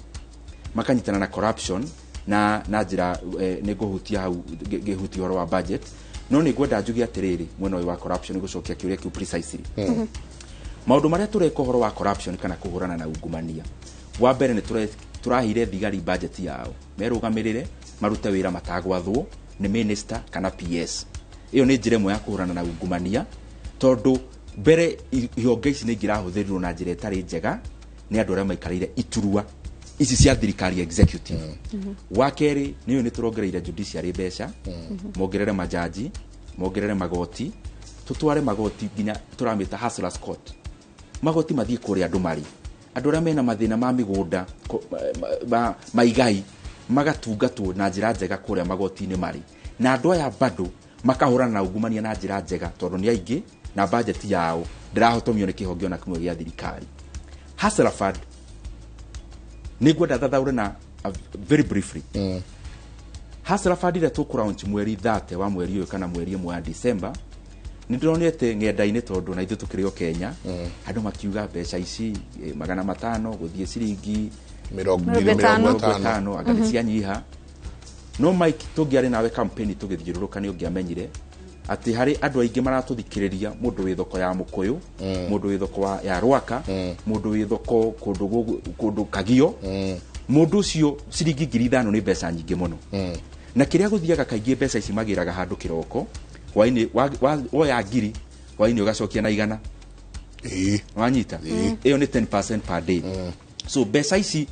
makanyitana na corruption na njĩra nĩ ngũhutia hau ngĩhutia ũhoro wa budget, no nĩ ngwenda njuge atĩrĩrĩ, mwena ũyũ wa corruption, gũcokia kĩũria kĩu precisely, maũndũ marĩa tũreka ũhoro wa corruption kana kũhũrana na ungumania, wa mbere nĩ tũraheire thigari budget yao merũgamĩrĩre, marute wĩra matagwathwo nĩ minister kana PS. Ĩyo nĩ njĩra ĩmwe ya kũhũrana na ungumania, tondũ mbere ihonge ici nĩ ingĩrahũthĩrirwo na njĩra ĩtarĩ njega nĩ andũ arĩa maikarĩire iturwa ici cia thirikari executive. Wa kerĩ nĩ ũyũ, nĩ tũrongereire judiciary mbeca, mongerere majaji, mongerere magoti, tũtware magoti nginya tũramĩta hustlers court, magoti mathiĩ kũrĩa andũ marĩ, andũ arĩa mena mathĩna ma mĩgũnda, maigai magatungatwo na njĩra njega kũrĩa magoti-inĩ marĩ, na andũ aya bado makahũrana na ungumania na njĩra njega tondũ nĩ aingĩ na budget yao ndĩrahotomio nĩ kĩhonge ona kĩmwe gĩa thirikari. Hustler Fund nĩ ngwenda thathaũre na very briefly. Hustler Fund ĩrĩa tũkũ mweri 30 wa mweri ũyũ kana mweri 1 wa December, nĩ ndĩronete ng'enda-inĩ, tondũ na ithuĩ tũkĩrĩ o Kenya, andũ makiuga mbeca ici 500 gũthiĩ ciringi 50. 50 anga nĩ cianyiha. No Mike, tũngĩarĩ nawe campaign tũgĩthiũrũrũka, nĩ ũngĩamenyire atĩ harĩ andũ aingĩ maratũthikĩrĩria, mũndũ wĩ thoko ya Mũkũyũ, mũndũ wĩ thoko ya Rwaka, mũndũ wĩ thoko kũndũ kũndũ Kagio, mũndũ ũcio ciringi 5,000 nĩ mbeca nyingĩ mũno. Na kĩrĩa gũthiaga kaingĩ, mbeca ici magĩraga handũ kĩroko, hwainĩ woya 1,000, hwainĩ ũgacokia na 100. Wanyita, ĩyo nĩ 10% per day. So mbeca ici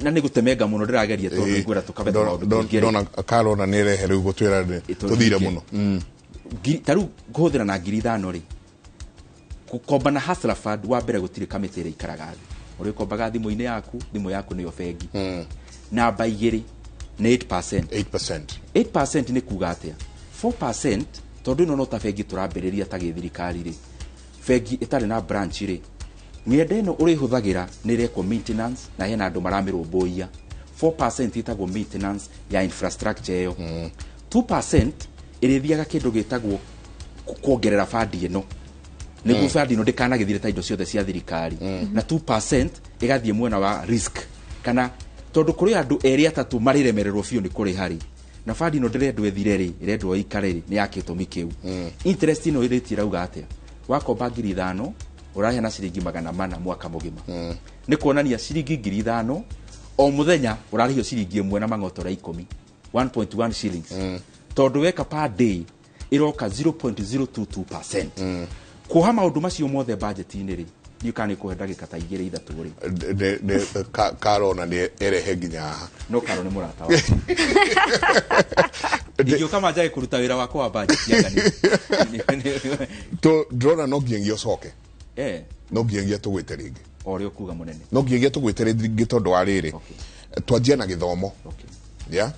na nĩ gũtemenga mũno ndĩrageria tondũ ngwenda tũkabetha maũndũ tũingĩ rĩ. Ndona karona nĩ rehe rĩu gũtwĩra tũthire mũno. Ta rĩu kũhũthĩra na 5,000 rĩ, Gũkomba na Hustler Fund, wa mbere gũtirĩ kamĩtĩ ĩrĩa ikaraga thĩ. Ũrĩkombaga thimũ-inĩ yaku, thimũ yaku nĩyo bengi. Namba igĩrĩ nĩ 8%. 8%. 8% nĩ kuga atĩa? 4%, tondũ ĩno no ta bengi tũrambĩrĩria ta gĩthirikari rĩ, bengi ĩtarĩ na branch rĩ, ng'enda ĩno ũrĩhũthagĩra nĩ ĩrekwo maintenance na hena andũ maramĩrũmbũiya. 4% ĩtagwo maintenance ya infrastructure ĩyo. 2% ĩrĩthiaga kĩndũ gĩtagwo kuongerera bandi ĩno nĩguo bandi ĩno ndĩkanagĩthire ta indo ciothe cia thirikari, na 2% ĩgathiĩ mwena wa risk, kana tondũ kũrĩ andũ erĩ atatũ marĩremererwo biũ nĩ kũrĩha rĩ, na bandi ĩno ndĩrendwo ĩthire rĩ, ĩrendwo ĩikare rĩ, nĩ ya gĩtũmi kĩu. Interest ĩno ĩrĩti ĩrauga atĩa? Wakomba 5,000 ũraheana ciringi 400 mwaka mũgima. Nĩ kuonania ciringi 5,000 o mũthenya ũrarĩhio ciringi ĩmwe na mang'otora 10, 1.1 shillings, tondũ weka per day ĩroka 0.022%. Kuoha maũndũ macio mothe budget-inĩ rĩ, ndiũ kana nĩ kũhe ndagĩka ta igĩrĩ ithatũ rĩ. Karona nĩ erehe nginya haha. No Karo nĩ mũrata wakwa, ingĩũka manjage kũruta wĩra wakwa wa budget anga Ndĩrona no nginyagia ũcoke. No nginyagia tũgwĩte rĩngĩ. O ũrĩa ũkuga, mũnene. No nginyagia tũgwĩte rĩngĩ tondũ wa rĩrĩ, twanjia na gĩthomo ya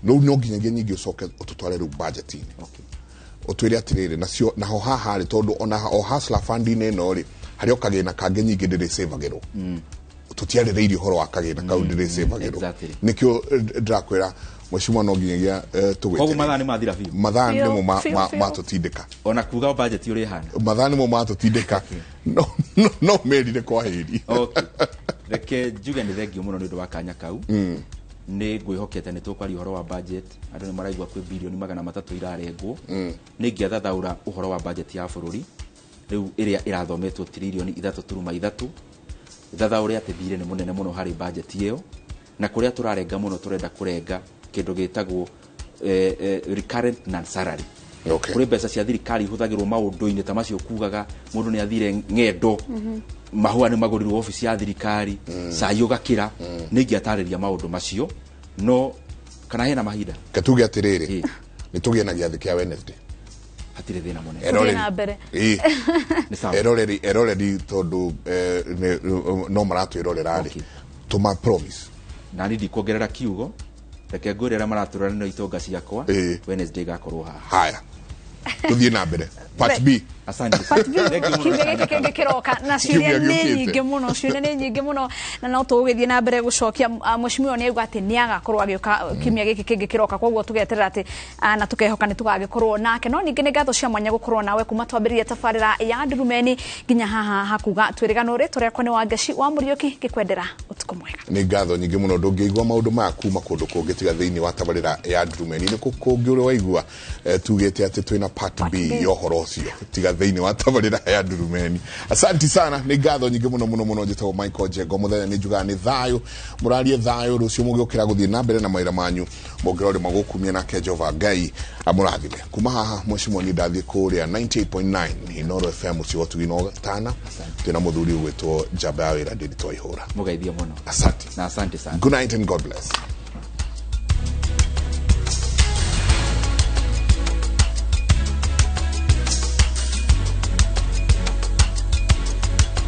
rĩu, no nginyagia nyingĩ ũcoke ũtũtware rĩu budget-inĩ, ũtwĩre atĩrĩrĩ, nacio naho haha rĩ, tondũ ona o Hustler Fund-inĩ ĩno rĩ, harĩ o kagĩna kangĩ nyingĩ ndĩrĩcĩvagĩrwo. Tũtiarĩrĩirie ũhoro wa kagĩna kau ndĩrĩcĩvagĩrwo. Nĩkĩo ndĩrakwĩra mheshimiwa, no nginyagia tũgwĩte. Koguo mathaa nĩ mathira biũ. Mathaa Biũ, nĩmo biũ, biũ. matũtindĩka. Ona kuga budget ũrĩa ĩhana. Mathaa nĩmo matũtindĩka, no merire kwa hĩri. Okay. Reke njuge nĩ thengio mũno nĩ ũndũ wa kanya kau. Nĩ ngwĩhokete nĩ tũkwaria ũhoro wa budget. Andũ nĩ maraigua kwĩ birioni 300 irarengwo. Nĩ ingĩathathaũra ũhoro wa budget ya bũrũri rĩu ĩrĩa ĩrathometwo 3.3 trillion, thathaũre atĩ thirĩ nĩ mũnene mũno harĩ budget ĩyo, na kũrĩa tũrarenga mũno, tũrenda kũrenga kĩndũ gĩtagwo recurrent non salary. Kũrĩ mbeca cia thirikari ihũthagĩrwo maũndũ-inĩ ta macio kugaga mũndũ nĩ athire ng'endo, mahũa nĩ magũrirwo obici ya thirikari, cai ũgakĩra. Nĩ ingĩatarĩria maũndũ macio, no kana hena mahinda? Ke tuge atĩrĩrĩ, nĩ tũgĩe na gĩathĩ kĩa Wednesday. Hatirĩ thĩna mũnene. Tũthiĩ na mbere. Ĩĩ. Nĩ sawa. Eroreri tondũ no maratwĩrorera rĩ, tũma promise. Nani ndikuongerera kiugo, reke ngwĩre arĩa maratũrora nĩ itonga ciakwa, Wednesday gakorwo haha. Haya, tũthiĩ na mbere part B. Asante. Part B, Thank you mũno. kiumia gĩkĩ kĩngĩ kĩroka, na ciũria Kiumia nĩ gĩũkĩte. nyingĩ mũno, ciũria nĩ nyingĩ mũno, na no tũgũgĩthiĩ na mbere gũcokia. Mheshimiwa nĩ auga atĩ nĩ agakorwo agĩũka kiumia gĩkĩ kĩngĩ kĩroka, koguo tũgeterera atĩ na tũkehoka nĩ tũgagĩkorwo nake. No ningĩ nĩ ngatho cia mwanya gũkorwo nawe kuma twambĩrĩria tabarĩra ya Ndurumeni nginya haha hakuga twĩrĩganwo. Rĩtwa rĩakwa nĩ Wangeci wa Mũriũki, ngĩkwendera ũtukũ mwega. Nĩ ngatho nyingĩ mũno. Ndũngĩigua maũndũ maya kuma kũndũ kũngĩ tiga thĩinĩ wa tabarĩra ya Ndurumeni. Nĩ kũ kũngĩ ũrĩa waigua tugĩte atĩ twĩna part B B. ya ũhoro ũcio tiga thĩinĩ wa tabarĩra ya Ndurumeni? Asanti sana, nĩ ngatho nyingĩ mũno mũno mũno. Njĩtagwo Michael Njengo. Mũthenya nĩ njugaga nĩ thayũ, mũrarie thayũ. Rũciũ mũgĩũkĩra gũthiĩ na mbere na mawĩra manyu, mũngĩrora magũkumia nake Jehova Ngai amũrathime. Kuma haha, mheshimiwa, niĩ ndathiĩ kũrĩa 98.9 Inoro FM mũciĩ wa Ũtugi na Tana, twĩna mũthuri ũgwĩtwo Njamba ya wĩra Ndĩritũ Waihũra. Mũgeithie mũno. Asante na asante sana. Good night and God bless.